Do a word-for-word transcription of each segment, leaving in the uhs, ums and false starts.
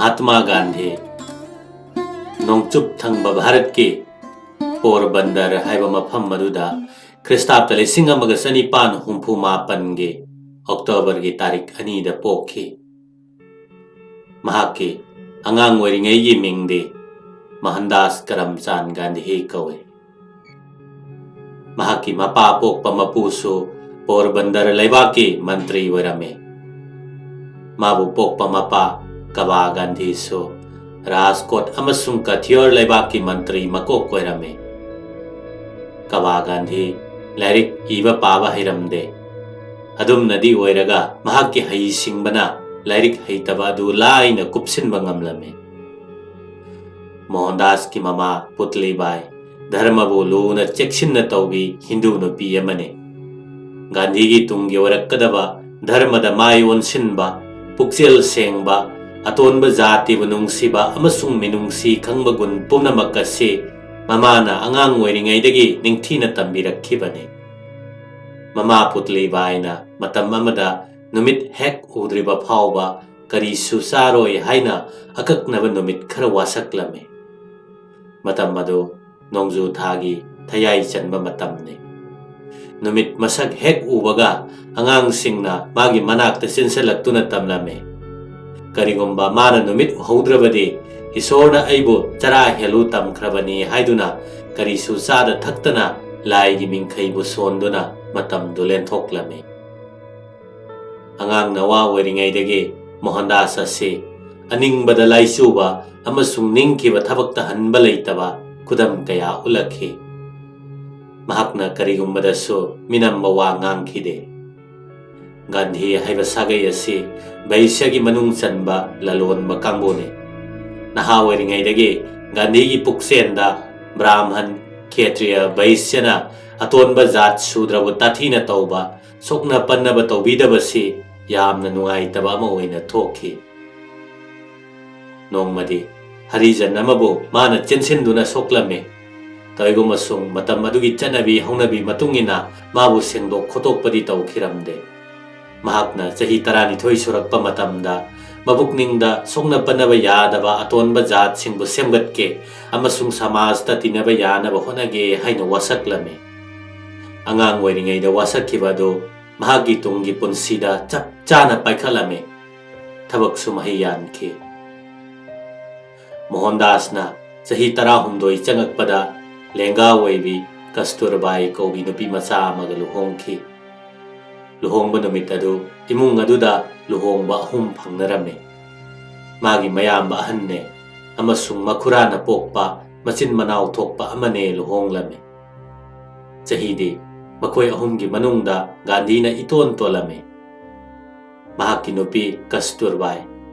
ꯃꯍꯥꯇꯃꯥ ꯒꯥꯟꯙꯤ ꯅꯣꯡꯆꯨꯞ ꯊꯪꯕ ꯚꯥꯔꯠꯀꯤ ꯄꯣꯔꯕꯟꯗꯔ ꯍꯥꯏꯕ ꯃꯐꯝ ꯑꯗꯨꯗ ꯈ꯭ꯔꯤꯁꯇꯥꯕꯇ ꯂꯤꯁꯤꯡ ꯑꯃꯒ ꯆꯅꯤꯄꯥꯟ ꯍꯨꯝꯐꯨ ꯃꯥꯄꯟꯒꯤ ꯑꯣꯛꯇꯣꯕꯔꯒꯤ ꯇꯥꯔꯤꯛ ꯑꯅꯤꯗ ꯄꯣꯛꯈꯤ꯫ ꯃꯍꯥꯛꯀꯤ ꯑꯉꯥꯡ ꯑꯣꯏꯔꯤꯉꯩꯒꯤ ꯃꯤꯡꯗꯤ ꯃꯣꯍꯟꯗꯥꯁ ꯀꯔꯝꯆꯥꯟ ꯒꯥꯟꯙꯤ ꯀꯧꯏ꯫ ꯃꯍꯥꯛꯀꯤ ꯃꯄꯥ ꯄꯣꯛꯄ ꯃꯄꯨꯁꯨ ꯄꯣꯔꯕꯟꯗꯔ ꯂꯩꯕꯥꯛꯀꯤ ꯃꯟꯇ꯭ꯔꯤ ꯑꯣꯏꯔꯝꯃꯤ꯫ ꯃꯥꯕꯨ ꯄꯣꯛꯄ ꯃꯄꯥ ꯀꯕꯥ ꯒꯥꯟꯙꯤꯁꯨ ꯔꯥꯖꯀꯣꯠ ꯑꯃꯁꯨꯡ ꯀꯊꯤꯌꯣꯔ ꯂꯩꯕꯥꯛꯀꯤ ꯃꯟꯇ꯭ꯔꯤ ꯃꯀꯣꯛ ꯑꯣꯏꯔꯝꯃꯤ꯫ ꯀꯕꯥ ꯒꯥꯟꯙꯤ ꯂꯥꯏꯔꯤꯛ ꯏꯕ ꯄꯥꯕ ꯍꯩꯔꯝꯗꯦ꯫ ꯑꯗꯨꯝꯅꯗꯤ ꯑꯣꯏꯔꯒ ꯃꯍꯥꯛꯀꯤ ꯍꯩꯁꯤꯡꯕꯅ ꯂꯥꯏꯔꯤꯛ ꯍꯩꯇꯕ ꯑꯗꯨ ꯂꯥꯏꯅ ꯀꯨꯞꯁꯤꯟꯕ ꯉꯝꯂꯝꯃꯤ꯫ ꯃꯣꯍꯟꯗꯥꯁꯀꯤ ꯃꯃꯥ ꯄꯨꯇꯂꯤꯕꯥꯏ ꯙꯔꯃꯕꯨ ꯂꯨꯅ ꯆꯦꯛꯁꯤꯟꯅ ꯇꯧꯕꯤ ꯍꯤꯟꯗꯨ ꯅꯨꯄꯤ ꯑꯃꯅꯤ꯫ ꯒꯥꯟꯙꯤꯒꯤ ꯇꯨꯡꯒꯤ ꯑꯣꯏꯔꯛꯀꯗꯕ ꯙꯔꯃꯗ ꯃꯥꯏ ꯑꯣꯟꯁꯤꯟꯕ, ꯄꯨꯛꯆꯦꯜ ꯁꯦꯡꯕ, ꯑꯇꯣꯟꯕ ꯖꯥꯇꯤꯕꯨ ꯅꯨꯡꯁꯤꯕ ꯑꯃꯁꯨꯡ ꯃꯤꯅꯨꯡꯁꯤ ꯈꯪꯕ ꯒꯨꯟ ꯄꯨꯝꯅꯃꯛ ꯑꯁꯤ ꯃꯃꯥꯅ ꯑꯉꯥꯡ ꯑꯣꯏꯔꯤꯉꯩꯗꯒꯤ ꯅꯤꯡꯊꯤꯅ ꯇꯝꯕꯤꯔꯛꯈꯤꯕꯅꯤ꯫ ꯃꯃꯥ ꯄꯨꯇꯂꯤꯕꯥꯏꯅ ꯃꯇꯝ ꯑꯃꯗ ꯅꯨꯃꯤꯠ ꯍꯦꯛ ꯎꯗ꯭ꯔꯤꯕ ꯐꯥꯎꯕ ꯀꯔꯤꯁꯨ ꯆꯥꯔꯣꯏ ꯍꯥꯏꯅ ꯑꯀꯛꯅꯕ ꯅꯨꯃꯤꯠ ꯈꯔ ꯋꯥꯁꯛꯂꯝꯃꯤ꯫ ꯃꯇꯝ ꯑꯗꯨ ꯅꯣꯡꯖꯨ ꯊꯥꯒꯤ ꯊꯌꯥꯏ ꯆꯟꯕ ꯃꯇꯝꯅꯤ꯫ ꯅꯨꯃꯤꯠ ꯃꯁꯛ ꯍꯦꯛ ꯎꯕꯒ ꯑꯉꯥꯡꯁꯤꯡꯅ ꯃꯥꯒꯤ ꯃꯅꯥꯛꯇ ꯆꯦꯟꯁꯤꯜꯂꯛꯇꯨꯅ ꯇꯝꯂꯝꯃꯤ꯫ ꯀꯔꯤꯒꯨꯝꯕ ꯃꯥꯅ ꯅꯨꯃꯤꯠ ꯎꯍꯧꯗ꯭ꯔꯕꯗꯤ ꯏꯁꯣꯔꯅ ꯑꯩꯕꯨ ꯆꯔꯥ ꯍꯦꯜꯂꯨ ꯇꯝꯈ꯭ꯔꯕꯅꯤ ꯍꯥꯏꯗꯨꯅ ꯀꯔꯤꯁꯨ ꯆꯥꯗ ꯊꯛꯇꯅ ꯂꯥꯏꯒꯤ ꯃꯤꯡꯈꯩꯕꯨ ꯁꯣꯟꯗꯨꯅ ꯃꯇꯝꯗꯨ ꯂꯦꯟꯊꯣꯛꯂꯝꯃꯤ꯫ ꯑꯉꯥꯡ ꯅꯋꯥ ꯑꯣꯏꯔꯤꯉꯩꯗꯒꯤ ꯃꯣꯍꯟꯗꯥꯁ ꯑꯁꯤ ꯑꯅꯤꯡꯕꯗ ꯂꯥꯏꯆꯨꯕ ꯑꯃꯁꯨꯡ ꯅꯤꯡꯈꯤꯕ ꯊꯕꯛꯇ ꯍꯟꯕ ꯂꯩꯇꯕ ꯈꯨꯗꯝ ꯀꯌꯥ ꯎꯠꯂꯛꯈꯤ꯫ ꯃꯍꯥꯛꯅ ꯀꯔꯤꯒꯨꯝꯕꯗꯁꯨ ꯃꯤꯅꯝꯕ ꯋꯥ ꯉꯥꯡꯈꯤꯗꯦ꯫ ꯒꯥꯟꯙꯤ ꯍꯥꯏꯕ ꯁꯥꯒꯩ ꯑꯁꯤ ꯕꯩꯁ꯭ꯌꯒꯤ ꯃꯅꯨꯡ ꯆꯟꯕ ꯂꯂꯣꯟꯕ ꯀꯥꯡꯕꯨꯅꯤ꯫ ꯅꯍꯥ ꯑꯣꯏꯔꯤꯉꯩꯗꯒꯤ ꯒꯥꯟꯙꯤꯒꯤ ꯄꯨꯛꯆꯦꯟꯗ ꯕ꯭ꯔꯥꯍꯃꯟ, ꯈꯦꯇ꯭ꯔꯤꯌ, ꯕꯩꯁ꯭ꯌꯅ ꯑꯇꯣꯟꯕ ꯖꯥꯠ ꯁꯨꯗ꯭ꯔꯕꯨ ꯇꯥꯊꯤꯅ ꯇꯧꯕ, ꯁꯣꯛꯅ ꯄꯟꯅꯕ ꯇꯧꯕꯤꯗꯕꯁꯤ ꯌꯥꯝꯅ ꯅꯨꯡꯉꯥꯏꯇꯕ ꯑꯃ ꯑꯣꯏꯅ ꯊꯣꯛꯈꯤ꯫ ꯅꯣꯡꯃꯗꯤ ꯍꯔꯤꯖꯟ ꯑꯃꯕꯨ ꯃꯥꯅ ꯆꯦꯟꯁꯤꯟꯗꯨꯅ ꯁꯣꯛꯂꯝꯃꯤ꯫ ꯀꯔꯤꯒꯨꯝꯕꯁꯨꯡ ꯃꯇꯝ ꯑꯗꯨꯒꯤ ꯆꯠꯅꯕꯤ ꯍꯧꯅꯕꯤ ꯃꯇꯨꯡ ꯏꯟꯅ ꯃꯥꯕꯨ ꯁꯦꯡꯗꯣꯛ ꯈꯣꯠꯇꯣꯛꯄꯗꯤ ꯇꯧꯈꯤꯔꯝꯗꯦ꯫ ꯃꯍꯥꯛꯅ ꯆꯍꯤ ꯇꯔꯥꯅꯤꯊꯣꯏ ꯁꯨꯔꯛꯄ ꯃꯇꯝꯗ ꯃꯕꯨꯛꯅꯤꯡꯗ ꯁꯣꯛꯅ ꯄꯟꯅꯕ ꯌꯥꯗꯕ ꯑꯇꯣꯟꯕ ꯖꯥꯠꯁꯤꯡꯕꯨ ꯁꯦꯝꯒꯠꯀꯦ ꯑꯃꯁꯨꯡ ꯁꯃꯥꯖꯇ ꯇꯤꯟꯅꯕ ꯌꯥꯅꯕ ꯍꯣꯠꯅꯒꯦ ꯍꯥꯏꯅ ꯋꯥꯁꯛꯂꯝꯃꯤ꯫ ꯑꯉꯥꯡ ꯑꯣꯏꯔꯤꯉꯩꯗ ꯋꯥꯁꯛꯈꯤꯕ ꯑꯗꯨ ꯃꯍꯥꯛꯀꯤ ꯇꯨꯡꯒꯤ ꯄꯨꯟꯁꯤꯗ ꯆꯞ ꯆꯥꯅ ꯄꯥꯏꯈꯠꯂꯝꯃꯤ꯫ ꯊꯕꯛꯁꯨ ꯃꯍꯩ ꯌꯥꯟꯈꯤ꯫ ꯃꯣꯍꯟꯗꯥꯁꯅ ꯆꯍꯤ ꯇꯔꯥꯍꯨꯝꯗꯣꯏ ꯆꯪꯉꯛꯄꯗ ꯂꯦꯡꯒꯥ ꯑꯣꯏꯕꯤ ꯀꯁꯇꯨꯔꯕꯥꯏ ꯀꯧꯕꯤ ꯅꯨꯄꯤ ꯃꯆꯥ ꯑꯃꯒ ꯂꯨꯍꯣꯡꯈꯤ꯫ ꯂꯨꯍꯣꯡꯕ ꯅꯨꯃꯤꯠ ꯑꯗꯨ ꯏꯃꯨꯡ ꯑꯗꯨꯗ ꯂꯨꯍꯣꯡꯕ ꯑꯍꯨꯝ ꯐꯪꯅꯔꯝꯃꯤ꯫ ꯃꯥꯒꯤ ꯃꯌꯥꯝꯕ ꯑꯍꯟꯅꯦ ꯑꯃꯁꯨꯡ ꯃꯈꯨꯔꯥꯅ ꯄꯣꯛꯄ ꯃꯆꯤꯟ ꯃꯅꯥꯎ ꯊꯣꯛꯄ ꯑꯃꯅꯦ ꯂꯨꯍꯣꯡꯂꯝꯃꯤ꯫ ꯆꯍꯤꯗꯤ ꯃꯈꯣꯏ ꯑꯍꯨꯝꯒꯤ ꯃꯅꯨꯡꯗ ꯒꯥꯟꯙꯤꯅ ꯏꯇꯣꯟ ꯇꯣꯜꯂꯝꯃꯤ꯫ ꯃꯍꯥꯛꯀꯤ ꯅꯨꯄꯤ ꯀꯁꯇꯨꯔꯕꯥꯏ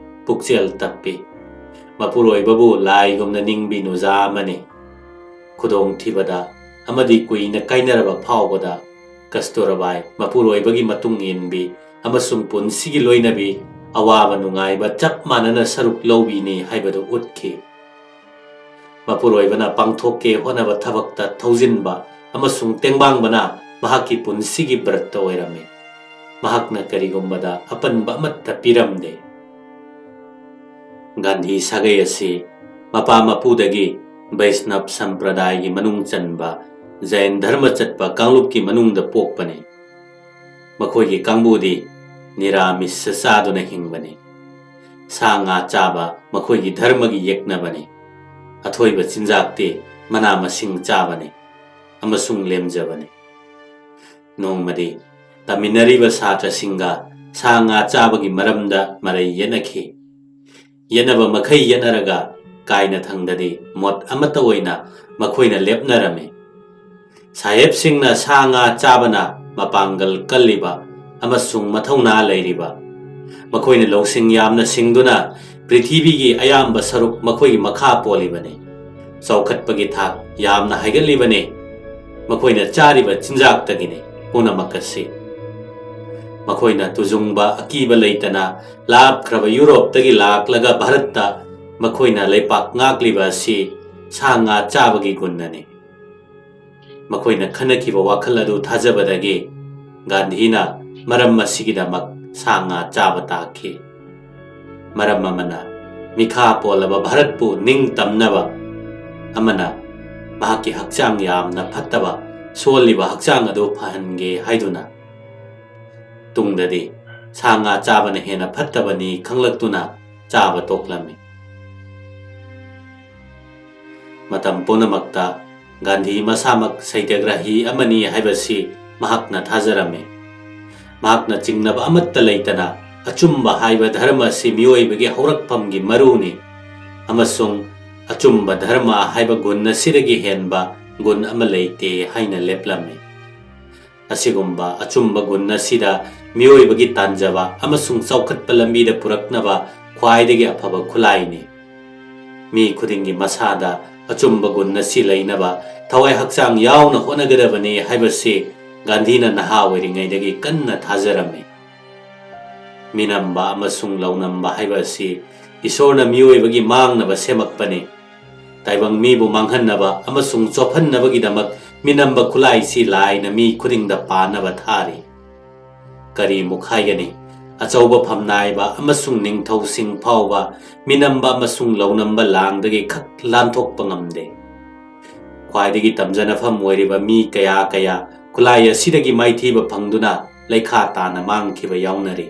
ꯄꯨꯛꯆꯦꯜ ꯇꯞꯄꯤ꯫ ꯃꯄꯨꯔꯣꯏꯕꯕꯨ ꯂꯥꯏꯒꯨꯝꯅ ꯅꯤꯡꯕꯤ ꯅꯨꯖꯥ ꯑꯃꯅꯤ꯫ ꯈꯨꯗꯣꯡꯊꯤꯕꯗ ꯑꯃꯗꯤ ꯀꯨꯏꯅ ꯀꯥꯏꯅꯔꯕ ꯐꯥꯎꯕꯗ ꯀꯁꯇꯨꯔꯕꯥꯏ ꯃꯄꯨꯔꯣꯏꯕꯒꯤ ꯃꯇꯨꯡ ꯏꯟꯕꯤ ꯑꯃꯁꯨꯡ ꯄꯨꯟꯁꯤꯒꯤ ꯂꯣꯏꯅꯕꯤ, ꯑꯋꯥꯕ ꯅꯨꯡꯉꯥꯏꯕ ꯆꯞ ꯃꯥꯟꯅꯅ ꯁꯔꯨꯛ ꯂꯧꯕꯤꯅꯤ ꯍꯥꯏꯕꯗꯨ ꯎꯠꯈꯤ꯫ ꯃꯄꯨꯔꯣꯏꯕꯅ ꯄꯥꯡꯊꯣꯛꯀꯦ ꯍꯣꯠꯅꯕ ꯊꯕꯛꯇ ꯊꯧꯖꯤꯟꯕ ꯑꯃꯁꯨꯡ ꯇꯦꯡꯕꯥꯡꯕꯅ ꯃꯍꯥꯛꯀꯤ ꯄꯨꯟꯁꯤꯒꯤ ꯕ꯭ꯔꯠꯇ ꯑꯣꯏꯔꯝꯃꯤ꯫ ꯃꯍꯥꯛꯅ ꯀꯔꯤꯒꯨꯝꯕꯗ ꯑꯄꯟꯕ ꯑꯃꯠꯇ ꯄꯤꯔꯝꯗꯦ꯫ ꯒꯥꯟꯙꯤ ꯁꯥꯒꯩ ꯑꯁꯤ ꯃꯄꯥ ꯃꯄꯨꯗꯒꯤ ꯕꯩꯁꯅꯕ ꯁꯝꯄ꯭ꯔꯗꯥꯏꯒꯤ ꯃꯅꯨꯡ ꯆꯟꯕ ꯖꯩꯟ ꯙꯔꯃ ꯆꯠꯄ ꯀꯥꯡꯂꯨꯞꯀꯤ ꯃꯅꯨꯡꯗ ꯄꯣꯛꯄꯅꯤ꯫ ꯃꯈꯣꯏꯒꯤ ꯀꯥꯡꯕꯨꯗꯤ ꯅꯤꯔꯥꯃꯤꯁ ꯆꯥꯗꯨꯅ ꯍꯤꯡꯕꯅꯤ꯫ ꯁꯥ ꯉꯥ ꯆꯥꯕ ꯃꯈꯣꯏꯒꯤ ꯙꯔꯃꯒꯤ ꯌꯦꯛꯅꯕꯅꯤ꯫ ꯑꯊꯣꯏꯕ ꯆꯤꯟꯖꯥꯛꯇꯤ ꯃꯅꯥ ꯃꯁꯤꯡ ꯆꯥꯕꯅꯤ ꯑꯃꯁꯨꯡ ꯂꯦꯝꯖꯕꯅꯤ꯫ ꯅꯣꯡꯃꯗꯤ ꯇꯝꯃꯤꯟꯅꯔꯤꯕ ꯁꯥꯇ꯭ꯔꯁꯤꯡꯒ ꯁꯥ ꯉꯥ ꯆꯥꯕꯒꯤ ꯃꯔꯝꯗ ꯃꯔꯩ ꯌꯦꯠꯅꯈꯤ꯫ ꯌꯦꯠꯅꯕ ꯃꯈꯩ ꯌꯦꯠꯅꯔꯒ ꯀꯥꯏꯅꯊꯪꯗꯗꯤ ꯃꯣꯠ ꯑꯃꯠꯇ ꯑꯣꯏꯅ ꯃꯈꯣꯏꯅ ꯂꯦꯞꯅꯔꯝꯃꯤ꯫ ꯁꯥꯍꯦꯕꯁꯤꯡꯅ ꯁꯥ ꯉꯥ ꯆꯥꯕꯅ ꯃꯄꯥꯡꯒꯜ ꯀꯜꯂꯤꯕ ꯑꯃꯁꯨꯡ ꯃꯊꯧꯅꯥ ꯂꯩꯔꯤꯕ, ꯃꯈꯣꯏꯅ ꯂꯧꯁꯤꯡ ꯌꯥꯝꯅ ꯁꯤꯡꯗꯨꯅ ꯄ꯭ꯔꯤꯊꯤꯕꯤꯒꯤ ꯑꯌꯥꯝꯕ ꯁꯔꯨꯛ ꯃꯈꯣꯏꯒꯤ ꯃꯈꯥ ꯄꯣꯜꯂꯤꯕꯅꯤ꯫ ꯆꯥꯎꯈꯠꯄꯒꯤ ꯊꯥꯛ ꯌꯥꯝꯅ ꯍꯥꯏꯒꯠꯂꯤꯕꯅꯤ꯫ ꯃꯈꯣꯏꯅ ꯆꯥꯔꯤꯕ ꯆꯤꯟꯖꯥꯛꯇꯒꯤꯅꯤ ꯄꯨꯝꯅꯃꯛ ꯑꯁꯤ꯫ ꯃꯈꯣꯏꯅ ꯇꯨꯖꯨꯡꯕ ꯑꯀꯤꯕ ꯂꯩꯇꯅ ꯂꯥꯞꯈ꯭ꯔꯕ ꯌꯨꯔꯣꯞꯇꯒꯤ ꯂꯥꯛꯂꯒ ꯚꯥꯔꯠꯇ ꯃꯈꯣꯏꯅ ꯂꯩꯄꯥꯛ ꯉꯥꯛꯂꯤꯕ ꯑꯁꯤ ꯁꯥ ꯉꯥ ꯆꯥꯕꯒꯤ ꯒꯨꯟꯅꯅꯤ꯫ ꯃꯈꯣꯏꯅ ꯈꯟꯅꯈꯤꯕ ꯋꯥꯈꯜ ꯑꯗꯨ ꯊꯥꯖꯕꯗꯒꯤ ꯒꯥꯟꯙꯤꯅ ꯃꯔꯝ ꯑꯁꯤꯒꯤꯗꯃꯛ ꯁꯥ ꯉꯥ ꯆꯥꯕ ꯇꯥꯈꯤ꯫ ꯃꯔꯝ ꯑꯃꯅ ꯃꯤꯈꯥ ꯄꯣꯜꯂꯕ ꯚꯥꯔꯠꯄꯨ ꯅꯤꯡꯇꯝꯅꯕ, ꯑꯃꯅ ꯃꯍꯥꯛꯀꯤ ꯍꯛꯆꯥꯡ ꯌꯥꯝꯅ ꯐꯠꯇꯕ, ꯁꯣꯜꯂꯤꯕ ꯍꯛꯆꯥꯡ ꯑꯗꯨ ꯐꯍꯟꯒꯦ ꯍꯥꯏꯗꯨꯅ꯫ ꯇꯨꯡꯗꯗꯤ ꯁꯥ ꯉꯥ ꯆꯥꯕꯅ ꯍꯦꯟꯅ ꯐꯠꯇꯕꯅꯤ ꯈꯪꯂꯛꯇꯨꯅ ꯆꯥꯕ ꯇꯣꯛꯂꯝꯃꯤ꯫ ꯃꯇꯝ ꯄꯨꯝꯅꯃꯛꯇ ꯒꯥꯟꯙꯤ ꯃꯁꯥꯃꯛ ꯁꯩꯇ꯭ꯌꯒ꯭ꯔꯥꯍꯤ ꯑꯃꯅꯤ ꯍꯥꯏꯕꯁꯤ ꯃꯍꯥꯛꯅ ꯊꯥꯖꯔꯝꯃꯤ꯫ ꯃꯍꯥꯛꯅ ꯆꯤꯡꯅꯕ ꯑꯃꯠꯇ ꯂꯩꯇꯅ ꯑꯆꯨꯝꯕ ꯍꯥꯏꯕ ꯙꯔꯃ ꯑꯁꯤ ꯃꯤꯑꯣꯏꯕꯒꯤ ꯍꯧꯔꯛꯐꯝꯒꯤ ꯃꯔꯨꯅꯤ ꯑꯃꯁꯨꯡ ꯑꯆꯨꯝꯕ ꯙꯔꯃ ꯍꯥꯏꯕ ꯒꯨꯟ ꯑꯁꯤꯗꯒꯤ ꯍꯦꯟꯕ ꯒꯨꯟ ꯑꯃ ꯂꯩꯇꯦ ꯍꯥꯏꯅ ꯂꯦꯞꯂꯝꯃꯤ꯫ ꯑꯁꯤꯒꯨꯝꯕ ꯑꯆꯨꯝꯕ ꯒꯨꯟ ꯑꯁꯤꯗ ꯃꯤꯑꯣꯏꯕꯒꯤ ꯇꯥꯟꯖꯕ ꯑꯃꯁꯨꯡ ꯆꯥꯎꯈꯠꯄ ꯂꯝꯕꯤꯗ ꯄꯨꯔꯛꯅꯕ ꯈ꯭ꯋꯥꯏꯗꯒꯤ ꯑꯐꯕ ꯈꯨꯠꯂꯥꯏꯅꯤ꯫ ꯃꯤ ꯈꯨꯗꯤꯡꯒꯤ ꯃꯁꯥꯗ ꯑꯆꯨꯝꯕ ꯒꯨꯟ ꯑꯁꯤ ꯂꯩꯅꯕ ꯊꯋꯥꯏ ꯍꯛꯆꯥꯡ ꯌꯥꯎꯅ ꯍꯣꯠꯅꯒꯗꯕꯅꯤ ꯍꯥꯏꯕꯁꯤ ꯒꯥꯟꯙꯤꯅ ꯅꯍꯥ ꯑꯣꯏꯔꯤꯉꯩꯗꯒꯤ ꯀꯟꯅ ꯊꯥꯖꯔꯝꯃꯤ꯫ ꯃꯤꯅꯝꯕ ꯑꯃꯁꯨꯡ ꯂꯧꯅꯝꯕ ꯍꯥꯏꯕ ꯑꯁꯤ ꯏꯁꯣꯔꯅ ꯃꯤꯑꯣꯏꯕꯒꯤ ꯃꯥꯡꯅꯕ ꯁꯦꯝꯃꯛꯄꯅꯤ꯫ ꯇꯥꯏꯕꯪ ꯃꯤꯕꯨ ꯃꯥꯡꯍꯟꯅꯕ ꯑꯃꯁꯨꯡ ꯆꯣꯞꯍꯟꯅꯕꯒꯤꯗꯃꯛ ꯃꯤꯅꯝꯕ ꯈꯨꯠꯂꯥꯏꯁꯤ ꯂꯥꯏꯅ ꯃꯤ ꯈꯨꯗꯤꯡꯗ ꯄꯥꯟꯅꯕ ꯊꯥꯔꯤ꯫ ꯀꯔꯤꯃꯨꯛ ꯍꯥꯏꯒꯅꯤ? ꯑꯆꯧꯕ ꯐꯝꯅꯥꯏꯕ ꯑꯃꯁꯨꯡ ꯅꯤꯡꯊꯧꯁꯤꯡ ꯐꯥꯎꯕ ꯃꯤꯅꯝꯕ ꯑꯃꯁꯨꯡ ꯂꯧꯅꯝꯕ ꯂꯥꯡꯗꯒꯤ ꯈꯛ ꯂꯥꯟꯊꯣꯛꯄ ꯉꯝꯗꯦ꯫ ꯈ꯭ꯋꯥꯏꯗꯒꯤ ꯇꯝꯖꯅꯐꯝ ꯑꯣꯏꯔꯤꯕ ꯃꯤ ꯀꯌꯥ ꯀꯌꯥ ꯈꯨꯠꯂꯥꯏ ꯑꯁꯤꯗꯒꯤ ꯃꯥꯏꯊꯤꯕ ꯐꯪꯗꯨꯅ ꯂꯩꯈꯥ ꯇꯥꯅ ꯃꯥꯡꯈꯤꯕ ꯌꯥꯎꯅꯔꯤ꯫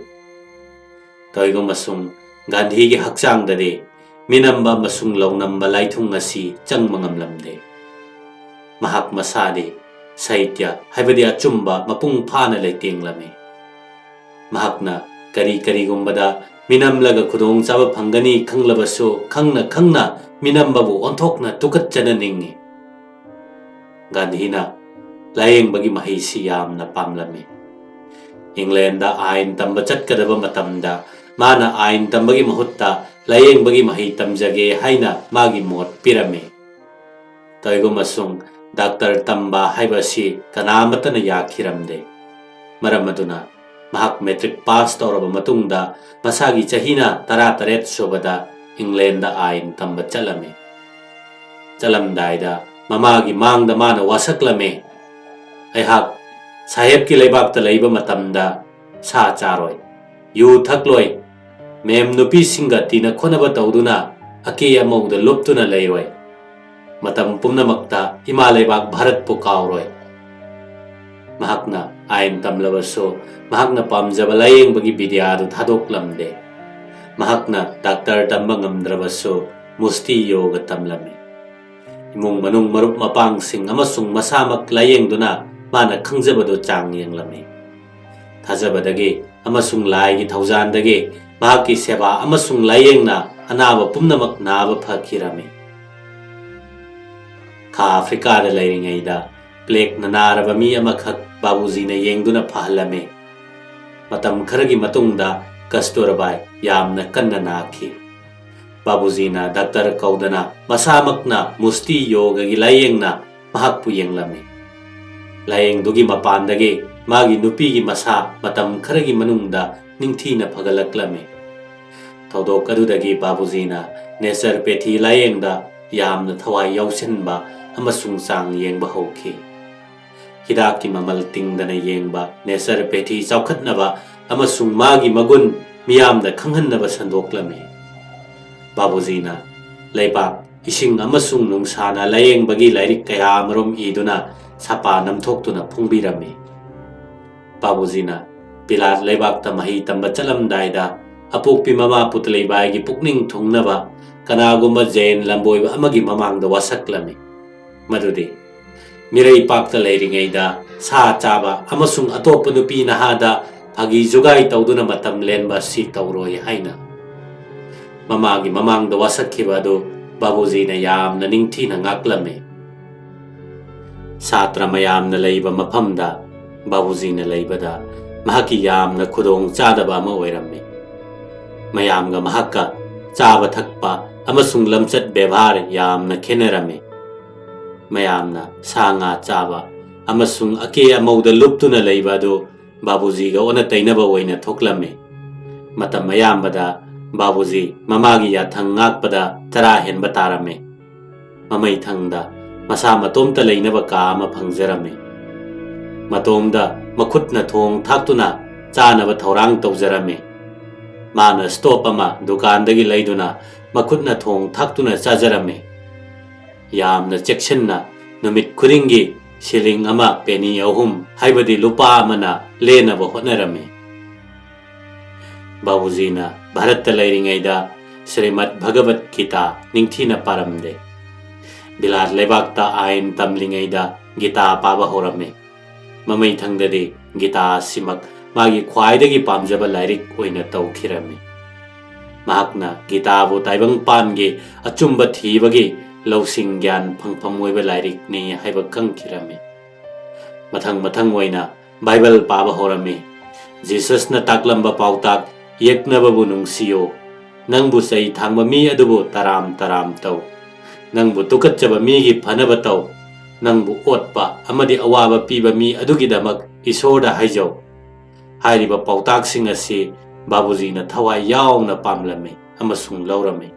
ꯇꯣꯏꯒꯨꯝ ꯑꯃꯁꯨꯡ ꯒꯥꯟꯙꯤꯒꯤ ꯍꯛꯆꯥꯡꯗꯗꯤ ꯃꯤꯅꯝꯕ ꯑꯃꯁꯨꯡ ꯂꯧꯅꯝꯕ ꯂꯥꯏꯊꯨꯡ ꯑꯁꯤ ꯆꯪꯕ ꯉꯝꯂꯝꯗꯦ꯫ ꯃꯍꯥꯛ ꯃꯁꯥꯗꯤ ꯁꯩꯇ꯭ꯌ, ꯍꯥꯏꯕꯗꯤ ꯑꯆꯨꯝꯕ, ꯃꯄꯨꯡ ꯐꯥꯅ ꯂꯩꯇꯦꯡꯂꯝꯃꯤ꯫ ꯃꯍꯥꯛꯅ ꯀꯔꯤ ꯀꯔꯤꯒꯨꯝꯕꯗ ꯃꯤꯅꯝꯂꯒ ꯈꯨꯗꯣꯡꯆꯥꯕ ꯐꯪꯒꯅꯤ ꯈꯪꯂꯕꯁꯨ, ꯈꯪꯅ ꯈꯪꯅ ꯃꯤꯅꯝꯕꯕꯨ ꯑꯣꯟꯊꯣꯛꯅ ꯇꯨꯀꯠꯆꯅ ꯅꯤꯡꯏ꯫ ꯒꯥꯟꯙꯤꯅ ꯂꯥꯌꯦꯡꯕꯒꯤ ꯃꯍꯩꯁꯤ ꯌꯥꯝꯅ ꯄꯥꯝꯂꯝꯃꯤ꯫ ꯏꯪꯂꯦꯟꯗ ꯑꯥꯏꯟ ꯇꯝꯕ ꯆꯠꯀꯗꯕ ꯃꯇꯝꯗ ꯃꯥꯅ ꯑꯥꯏꯟ ꯇꯝꯕꯒꯤ ꯃꯍꯨꯠꯇ ꯂꯥꯌꯦꯡꯕꯒꯤ ꯃꯍꯩ ꯇꯝꯖꯒꯦ ꯍꯥꯏꯅ ꯃꯥꯒꯤ ꯃꯣꯠ ꯄꯤꯔꯝꯃꯤ꯫ ꯇꯣꯏꯒꯨꯝ ꯑꯃꯁꯨꯡ ꯗꯥꯛꯇꯔ ꯇꯝꯕ ꯍꯥꯏꯕ ꯑꯁꯤ ꯀꯅꯥ ꯑꯃꯠꯇꯅ ꯌꯥꯈꯤꯔꯝꯗꯦ꯫ ꯃꯔꯝ ꯑꯗꯨꯅ ꯃꯍꯥꯛ ꯃꯦꯇ꯭ꯔꯤꯛ ꯄꯥꯁ ꯇꯧꯔꯕ ꯃꯇꯨꯡꯗ ꯃꯁꯥꯒꯤ ꯆꯍꯤꯅ ꯇꯔꯥꯇꯔꯦꯠ ꯁꯨꯕꯗ ꯏꯪꯂꯦꯟꯗ ꯑꯥꯏꯟ ꯇꯝꯕ ꯆꯠꯂꯝꯃꯤ꯫ ꯆꯠꯂꯝꯗꯥꯏꯗ ꯃꯃꯥꯒꯤ ꯃꯥꯡꯗ ꯃꯥꯅ ꯋꯥꯁꯛꯂꯝꯃꯤ, "ꯑꯩꯍꯥꯛ ꯁꯥꯍꯦꯕꯀꯤ ꯂꯩꯕꯥꯛꯇ ꯂꯩꯕ ꯃꯇꯝꯗ ꯁꯥ ꯆꯥꯔꯣꯏ, ꯌꯨ ꯊꯛꯂꯣꯏ, ꯃꯦꯝ ꯅꯨꯄꯤꯁꯤꯡꯒ ꯇꯤꯟꯅ ꯈꯣꯠꯅꯕ ꯇꯧꯗꯨꯅ ꯑꯀꯦ ꯑꯃꯧꯗ ꯂꯨꯞꯇꯨꯅ ꯂꯩꯔꯣꯏ꯫ ꯃꯇꯝ ꯄꯨꯝꯅꯃꯛꯇ ꯏꯃꯥ ꯂꯩꯕꯥꯛ ꯚꯥꯔꯠꯄꯨ ꯀꯥꯎꯔꯣꯏ꯫ ꯃꯍꯥꯛꯅ ꯑꯥꯏꯟ ꯇꯝꯂꯕꯁꯨ, ꯃꯍꯥꯛꯅ ꯄꯥꯝꯖꯕ ꯂꯥꯌꯦꯡꯕꯒꯤ ꯕꯤꯗ꯭ꯌꯥ ꯑꯗꯨ ꯊꯥꯗꯣꯛꯂꯝꯗꯦ꯫ ꯃꯍꯥꯛꯅ ꯗꯥꯛꯇꯔ ꯇꯝꯕ ꯉꯝꯗ꯭ꯔꯕꯁꯨ, ꯃꯨꯁꯇꯤ ꯌꯣꯒ ꯇꯝꯂꯝꯃꯤ꯫ ꯏꯃꯨꯡ ꯃꯅꯨꯡ, ꯃꯔꯨꯞ ꯃꯄꯥꯡꯁꯤꯡ ꯑꯃꯁꯨꯡ ꯃꯁꯥꯃꯛ ꯂꯥꯌꯦꯡꯗꯨꯅ ꯃꯥꯅ ꯈꯪꯖꯕꯗꯨ ꯆꯥꯡ ꯌꯦꯡꯂꯝꯃꯤ꯫ ꯊꯥꯖꯕꯗꯒꯤ ꯑꯃꯁꯨꯡ ꯂꯥꯏꯒꯤ ꯊꯧꯖꯥꯟꯗꯒꯤ ꯃꯍꯥꯛꯀꯤ ꯁꯦꯕꯥ ꯑꯃꯁꯨꯡ ꯂꯥꯌꯦꯡꯅ ꯑꯅꯥꯕ ꯄꯨꯝꯅꯃꯛ ꯅꯥꯕ ꯐꯈꯤꯔꯝꯃꯤ꯫ ꯈꯥ ꯑꯐ꯭ꯔꯤꯀꯥꯗ ꯂꯩꯔꯤꯉꯩꯗ ꯄ꯭ꯂꯦꯛꯅ ꯅꯥꯔꯕ ꯃꯤ ꯑꯃꯈꯛ ꯕꯥꯕꯨꯖꯤꯅ ꯌꯦꯡꯗꯨꯅ ꯐꯍꯜꯂꯝꯃꯤ꯫ ꯃꯇꯝ ꯈꯔꯒꯤ ꯃꯇꯨꯡꯗ ꯀꯁꯇꯨꯔꯕꯥꯏ ꯌꯥꯝꯅ ꯀꯟꯅ ꯅꯥꯈꯤ꯫ ꯕꯥꯕꯨꯖꯤꯅ ꯗꯥꯛꯇꯔ ꯀꯧꯗꯅ ꯃꯁꯥꯃꯛꯅ ꯃꯨꯁꯇꯤ ꯌꯣꯒꯒꯤ ꯂꯥꯌꯦꯡꯅ ꯃꯍꯥꯛꯄꯨ ꯌꯦꯡꯂꯝꯃꯤ꯫ ꯂꯥꯌꯦꯡꯗꯨꯒꯤ ꯃꯄꯥꯟꯗꯒꯤ ꯃꯥꯒꯤ ꯅꯨꯄꯤꯒꯤ ꯃꯁꯥ ꯃꯇꯝ ꯈꯔꯒꯤ ꯃꯅꯨꯡꯗ ꯅꯤꯡꯊꯤꯅ ꯐꯒꯠꯂꯛꯂꯝꯃꯤ꯫ ꯊꯧꯗꯣꯛ ꯑꯗꯨꯗꯒꯤ ꯕꯥꯕꯨꯖꯤꯅ ꯅꯦꯆꯔꯄꯦꯊꯤ ꯂꯥꯌꯦꯡꯗ ꯌꯥꯝꯅ ꯊꯋꯥꯏ ꯌꯥꯎꯁꯤꯟꯕ ꯑꯃꯁꯨꯡ ꯆꯥꯡ ꯌꯦꯡꯕ ꯍꯧꯈꯤ꯫ ꯍꯤꯗꯥꯛꯀꯤ ꯃꯃꯜ ꯇꯤꯡꯗꯅ ꯌꯦꯡꯕ ꯅꯦꯆꯔꯄꯦꯊꯤ ꯆꯥꯎꯈꯠꯅꯕ ꯑꯃꯁꯨꯡ ꯃꯥꯒꯤ ꯃꯒꯨꯟ ꯃꯤꯌꯥꯝꯗ ꯈꯪꯍꯟꯅꯕ ꯁꯟꯗꯣꯛꯂꯝꯃꯤ꯫ ꯕꯥꯕꯨꯖꯤꯅ ꯂꯩꯕꯥꯛ, ꯏꯁꯤꯡ ꯑꯃꯁꯨꯡ ꯅꯨꯡꯁꯥꯅ ꯂꯥꯌꯦꯡꯕꯒꯤ ꯂꯥꯏꯔꯤꯛ ꯀꯌꯥ ꯑꯃꯔꯣꯝ ꯏꯗꯨꯅ ꯁꯥꯄꯥ ꯅꯝꯊꯣꯛꯇꯨꯅ ꯐꯣꯡꯕꯤꯔꯝꯃꯤ꯫ ꯕꯥꯕꯨꯖꯤꯅ ꯕꯤꯂꯥꯠ ꯂꯩꯕꯥꯛꯇ ꯃꯍꯩ ꯇꯝꯕ ꯆꯠꯂꯝꯗꯥꯏꯗ ꯑꯄꯣꯛꯄꯤ ꯃꯃꯥ ꯄꯨꯇꯂꯩꯕꯥꯏꯒꯤ ꯄꯨꯛꯅꯤꯡ ꯊꯨꯡꯅꯕ ꯀꯅꯥꯒꯨꯝꯕ ꯖꯦꯟ ꯂꯝꯕꯣꯏꯕ ꯑꯃꯒꯤ ꯃꯃꯥꯡꯗ ꯋꯥꯁꯛꯂꯝꯃꯤ꯫ ꯃꯗꯨꯗꯤ ꯃꯤꯔꯩ ꯄꯥꯛꯇ ꯂꯩꯔꯤꯉꯩꯗ ꯁꯥ ꯆꯥꯕ ꯑꯃꯁꯨꯡ ꯑꯇꯣꯞꯄ ꯅꯨꯄꯤ ꯅꯍꯥꯗ ꯐꯥꯒꯤ ꯖꯨꯒꯥꯏ ꯇꯧꯗꯨꯅ ꯃꯇꯝ ꯂꯦꯟꯕ ꯑꯁꯤ ꯇꯧꯔꯣꯏ ꯍꯥꯏꯅ꯫ ꯃꯃꯥꯒꯤ ꯃꯃꯥꯡꯗ ꯋꯥꯁꯛꯈꯤꯕ ꯑꯗꯨ ꯕꯥꯕꯨꯖꯤꯅ ꯌꯥꯝꯅ ꯅꯤꯡꯊꯤꯅ ꯉꯥꯛꯂꯝꯃꯤ꯫ ꯁꯥꯇ꯭ꯔ ꯃꯌꯥꯝꯅ ꯂꯩꯕ ꯃꯐꯝꯗ ꯕꯥꯕꯨꯖꯤꯅ ꯂꯩꯕꯗ ꯃꯍꯥꯛꯀꯤ ꯌꯥꯝꯅ ꯈꯨꯗꯣꯡ ꯆꯥꯗꯕ ꯑꯃ ꯑꯣꯏꯔꯝꯃꯤ꯫ ꯃꯌꯥꯝꯒ ꯃꯍꯥꯛꯀ ꯆꯥꯕ ꯊꯛꯄ ꯑꯃꯁꯨꯡ ꯂꯝꯆꯠ ꯕꯦꯕꯥꯔ ꯌꯥꯝꯅ ꯈꯦꯠꯅꯔꯝꯃꯤ꯫ ꯃꯌꯥꯝꯅ ꯁꯥ ꯉꯥ ꯆꯥꯕ ꯑꯃꯁꯨꯡ ꯑꯀꯦ ꯑꯃꯧꯗ ꯂꯨꯞꯇꯨꯅ ꯂꯩꯕ ꯑꯗꯨ ꯕꯥꯕꯨꯖꯤꯒ ꯑꯣꯟꯅ ꯇꯩꯅꯕ ꯑꯣꯏꯅ ꯊꯣꯛꯂꯝꯃꯤ꯫ ꯃꯇꯝ ꯑꯌꯥꯝꯕꯗ ꯕꯥꯕꯨꯖꯤ ꯃꯃꯥꯒꯤ ꯌꯥꯊꯪ ꯉꯥꯛꯄꯗ ꯆꯔꯥ ꯍꯦꯟꯕ ꯇꯥꯔꯝꯃꯤ꯫ ꯃꯃꯩꯊꯪꯗ ꯃꯁꯥ ꯃꯇꯣꯝꯇ ꯂꯩꯅꯕ ꯀꯥ ꯑꯃ ꯐꯪꯖꯔꯝꯃꯤ꯫ ꯃꯇꯣꯝꯗ ꯃꯈꯨꯠꯅ ꯊꯣꯡ ꯊꯥꯛꯇꯨꯅ ꯆꯥꯅꯕ ꯊꯧꯔꯥꯡ ꯇꯧꯖꯔꯝꯃꯤ꯫ ꯃꯥꯅ ꯁ꯭ꯇꯣꯞ ꯑꯃ ꯗꯨꯀꯥꯟꯗꯒꯤ ꯂꯩꯗꯨꯅ ꯃꯈꯨꯠꯅ ꯊꯣꯡ ꯊꯥꯛꯇꯨꯅ ꯆꯥꯖꯔꯝꯃꯤ꯫ ꯌꯥꯝꯅ ꯆꯦꯛꯁꯤꯟꯅ ꯅꯨꯃꯤꯠ ꯈꯨꯗꯤꯡꯒꯤ ꯁꯤꯂꯤꯡ ꯑꯃ ꯄꯦꯅꯤ ꯑꯍꯨꯝ, ꯍꯥꯏꯕꯗꯤ ꯂꯨꯄꯥ ꯑꯃꯅ ꯂꯦꯟꯅꯕ ꯍꯣꯠꯅꯔꯝꯃꯤ꯫ ꯕꯥꯕꯨꯖꯤꯅ ꯚꯥꯔꯠꯇ ꯂꯩꯔꯤꯉꯩꯗ ꯁ꯭ꯔꯤꯃꯗ ꯚꯒꯕꯠ ꯒꯤꯇꯥ ꯅꯤꯡꯊꯤꯅ ꯄꯥꯔꯝꯗꯦ꯫ ꯕꯤꯂꯥꯠ ꯂꯩꯕꯥꯛꯇ ꯑꯥꯏꯟ ꯇꯝꯂꯤꯉꯩꯗ ꯒꯤꯇꯥ ꯄꯥꯕ ꯍꯧꯔꯝꯃꯤ꯫ ꯃꯃꯩꯊꯪꯗꯗꯤ ꯒꯤꯇꯥ ꯑꯁꯤꯃꯛ ꯃꯥꯒꯤ ꯈ꯭ꯋꯥꯏꯗꯒꯤ ꯄꯥꯝꯖꯕ ꯂꯥꯏꯔꯤꯛ ꯑꯣꯏꯅ ꯇꯧꯈꯤꯔꯝꯃꯤ꯫ ꯃꯍꯥꯛꯅ ꯒꯤꯇꯥꯕꯨ ꯇꯥꯏꯕꯪꯄꯥꯟꯒꯤ ꯑꯆꯨꯝꯕ ꯊꯤꯕꯒꯤ ꯂꯧꯁꯤꯡ ꯒ꯭ꯌꯥꯟ ꯐꯪꯐꯝ ꯑꯣꯏꯕ ꯂꯥꯏꯔꯤꯛꯅꯤ ꯍꯥꯏꯕ ꯈꯪꯈꯤꯔꯝꯃꯤ꯫ ꯃꯊꯪ ꯃꯊꯪ ꯑꯣꯏꯅ ꯕꯥꯏꯕꯜ ꯄꯥꯕ ꯍꯧꯔꯝꯃꯤ꯫ ꯖꯤꯁꯁꯅ ꯇꯥꯛꯂꯝꯕ ꯄꯥꯎꯇꯥꯛ, "ꯌꯦꯛꯅꯕꯕꯨ ꯅꯨꯡꯁꯤꯌꯨ, ꯅꯪꯕꯨ ꯆꯩ ꯊꯥꯡꯕ ꯃꯤ ꯑꯗꯨꯕꯨ ꯇꯔꯥꯝ ꯇꯔꯥꯝ ꯇꯧ, ꯅꯪꯕꯨ ꯇꯨꯀꯠꯆꯕ ꯃꯤꯒꯤ ꯐꯅꯕ ꯇꯧ, ꯅꯪꯕꯨ ꯑꯣꯠꯄ ꯑꯃꯗꯤ ꯑꯋꯥꯕ ꯄꯤꯕ ꯃꯤ ꯑꯗꯨꯒꯤꯗꯃꯛ ꯏꯁꯣꯔꯗ ꯍꯥꯏꯖꯧ"꯫ ꯍꯥꯏꯔꯤꯕ ꯄꯥꯎꯇꯥꯛꯁꯤꯡ ꯑꯁꯤ ꯕꯥꯕꯨꯖꯤꯅ ꯊꯋꯥꯏ ꯌꯥꯎꯅ ꯄꯥꯝꯂꯝꯃꯤ ꯑꯃꯁꯨꯡ ꯂꯧꯔꯝꯃꯤ꯫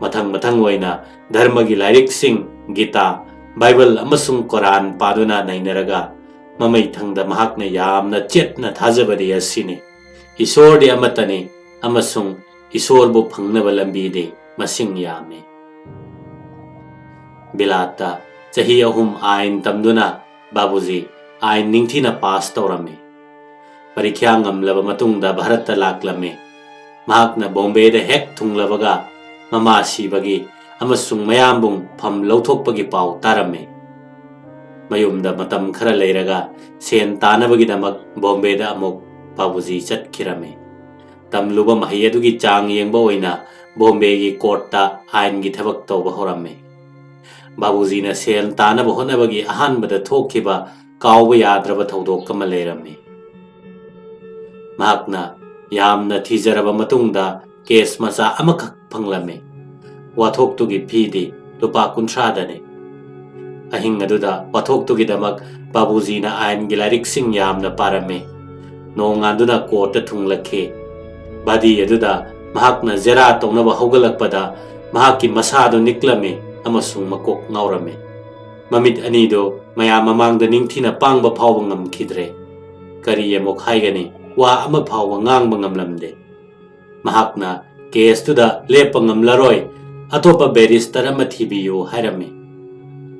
ꯃꯊꯪ ꯃꯊꯪ ꯑꯣꯏꯅ ꯙꯔꯃꯒꯤ ꯂꯥꯏꯔꯤꯛꯁꯤꯡ, ꯒꯤꯇꯥ, ꯕꯥꯏꯕꯜ ꯑꯃꯁꯨꯡ ꯀꯣꯔꯥꯟ ꯄꯥꯗꯨꯅ ꯅꯩꯅꯔꯒ, ꯃꯃꯩꯊꯪꯗ ꯃꯍꯥꯛꯅ ꯌꯥꯝꯅ ꯆꯦꯠꯅ ꯊꯥꯖꯕꯗꯤ ꯑꯁꯤꯅꯤ: ꯏꯁꯣꯔꯗꯤ ꯑꯃꯠꯇꯅꯤ ꯑꯃꯁꯨꯡ ꯏꯁꯣꯔꯕꯨ ꯐꯪꯅꯕ ꯂꯝꯕꯤꯗꯤ ꯃꯁꯤꯡ ꯌꯥꯝꯃꯤ꯫ ꯕꯤꯂꯥꯠꯇ ꯆꯍꯤ ꯑꯍꯨꯝ ꯑꯥꯏꯟ ꯇꯝꯗꯨꯅ ꯕꯥꯕꯨꯖꯤ ꯑꯥꯏꯟ ꯅꯤꯡꯊꯤꯅ ꯄꯥꯁ ꯇꯧꯔꯝꯃꯤ꯫ ꯄꯔꯤꯈ꯭ꯌꯥ ꯉꯝꯂꯕ ꯃꯇꯨꯡꯗ ꯚꯥꯔꯠꯇ ꯂꯥꯛꯂꯝꯃꯤ꯫ ꯃꯍꯥꯛꯅ ꯕꯣꯝꯕꯦꯗ ꯍꯦꯛ ꯊꯨꯡꯂꯕꯒ ꯃꯃꯥ ꯁꯤꯕꯒꯤ ꯑꯃꯁꯨꯡ ꯃꯌꯥꯝꯕꯨꯡ ꯐꯝ ꯂꯧꯊꯣꯛꯄꯒꯤ ꯄꯥꯎ ꯇꯥꯔꯝꯃꯤ꯫ ꯃꯌꯨꯝꯗ ꯃꯇꯝ ꯈꯔ ꯂꯩꯔꯒ ꯁꯦꯟ ꯇꯥꯅꯕꯒꯤꯗꯃꯛ ꯕꯣꯝꯕꯦꯗ ꯑꯃꯨꯛ ꯕꯥꯕꯨꯖꯤ ꯆꯠꯈꯤꯔꯝꯃꯤ꯫ ꯇꯝꯂꯨꯕ ꯃꯍꯩ ꯑꯗꯨꯒꯤ ꯆꯥꯡ ꯌꯦꯡꯕ ꯑꯣꯏꯅ ꯕꯣꯝꯕꯦꯒꯤ ꯀꯣꯔꯠꯇ ꯑꯥꯏꯟꯒꯤ ꯊꯕꯛ ꯇꯧꯕ ꯍꯧꯔꯝꯃꯤ꯫ ꯕꯥꯕꯨꯖꯤꯅ ꯁꯦꯜ ꯇꯥꯅꯕ ꯍꯣꯠꯅꯕꯒꯤ ꯑꯍꯥꯟꯕꯗ ꯊꯣꯛꯈꯤꯕ ꯀꯥꯎꯕ ꯌꯥꯗ꯭ꯔꯕ ꯊꯧꯗꯣꯛ ꯑꯃ ꯂꯩꯔꯝꯃꯤ꯫ ꯃꯍꯥꯛꯅ ꯌꯥꯝꯅ ꯊꯤꯖꯔꯕ ꯃꯇꯨꯡꯗ ꯀꯦꯁ ꯃꯆꯥ ꯑꯃꯈꯛ ꯐꯪꯂꯝꯃꯤ꯫ ꯋꯥꯊꯣꯛꯇꯨꯒꯤ ꯐꯤꯗꯤ ꯂꯨꯄꯥ ꯀꯨꯟꯊ꯭ꯔꯥꯗꯅꯤ꯫ ꯑꯍꯤꯡ ꯑꯗꯨꯗ ꯋꯥꯊꯣꯛꯇꯨꯒꯤꯗꯃꯛ ꯕꯥꯕꯨꯖꯤꯅ ꯑꯥꯏꯟꯒꯤ ꯂꯥꯏꯔꯤꯛꯁꯤꯡ ꯌꯥꯝꯅ ꯄꯥꯔꯝꯃꯤ꯫ ꯅꯣꯡꯉꯥꯟꯗꯨꯅ ꯀꯣꯔꯠꯇ ꯊꯨꯡꯂꯛꯈꯤ꯫ ꯕꯥꯗꯤ ꯑꯗꯨꯗ ꯃꯍꯥꯛꯅ ꯖꯦꯔꯥ ꯇꯧꯅꯕ ꯍꯧꯒꯠꯂꯛꯄꯗ ꯃꯍꯥꯛꯀꯤ ꯃꯁꯥꯗꯨ ꯅꯤꯛꯂꯝꯃꯤ ꯑꯃꯁꯨꯡ ꯃꯀꯣꯛ ꯉꯥꯎꯔꯝꯃꯤ꯫ ꯃꯃꯤꯠ ꯑꯅꯤꯗꯨ ꯃꯌꯥꯝ ꯃꯃꯥꯡꯗ ꯅꯤꯡꯊꯤꯅ ꯄꯥꯡꯕ ꯐꯥꯎꯕ ꯉꯝꯈꯤꯗ꯭ꯔꯦ꯫ ꯀꯔꯤ ꯑꯃꯨꯛ ꯍꯥꯏꯒꯅꯤ? ꯋꯥ ꯑꯃ ꯐꯥꯎꯕ ꯉꯥꯡꯕ ꯉꯝꯂꯝꯗꯦ꯫ ꯃꯍꯥꯛꯅ ꯀꯦꯁꯇꯨꯗ ꯂꯦꯞꯄ ꯉꯝꯂꯔꯣꯏ, ꯑꯇꯣꯞꯄ ꯕꯦꯔꯤꯁꯇꯔ ꯑꯃ ꯊꯤꯕꯤꯌꯨ ꯍꯥꯏꯔꯝꯃꯤ꯫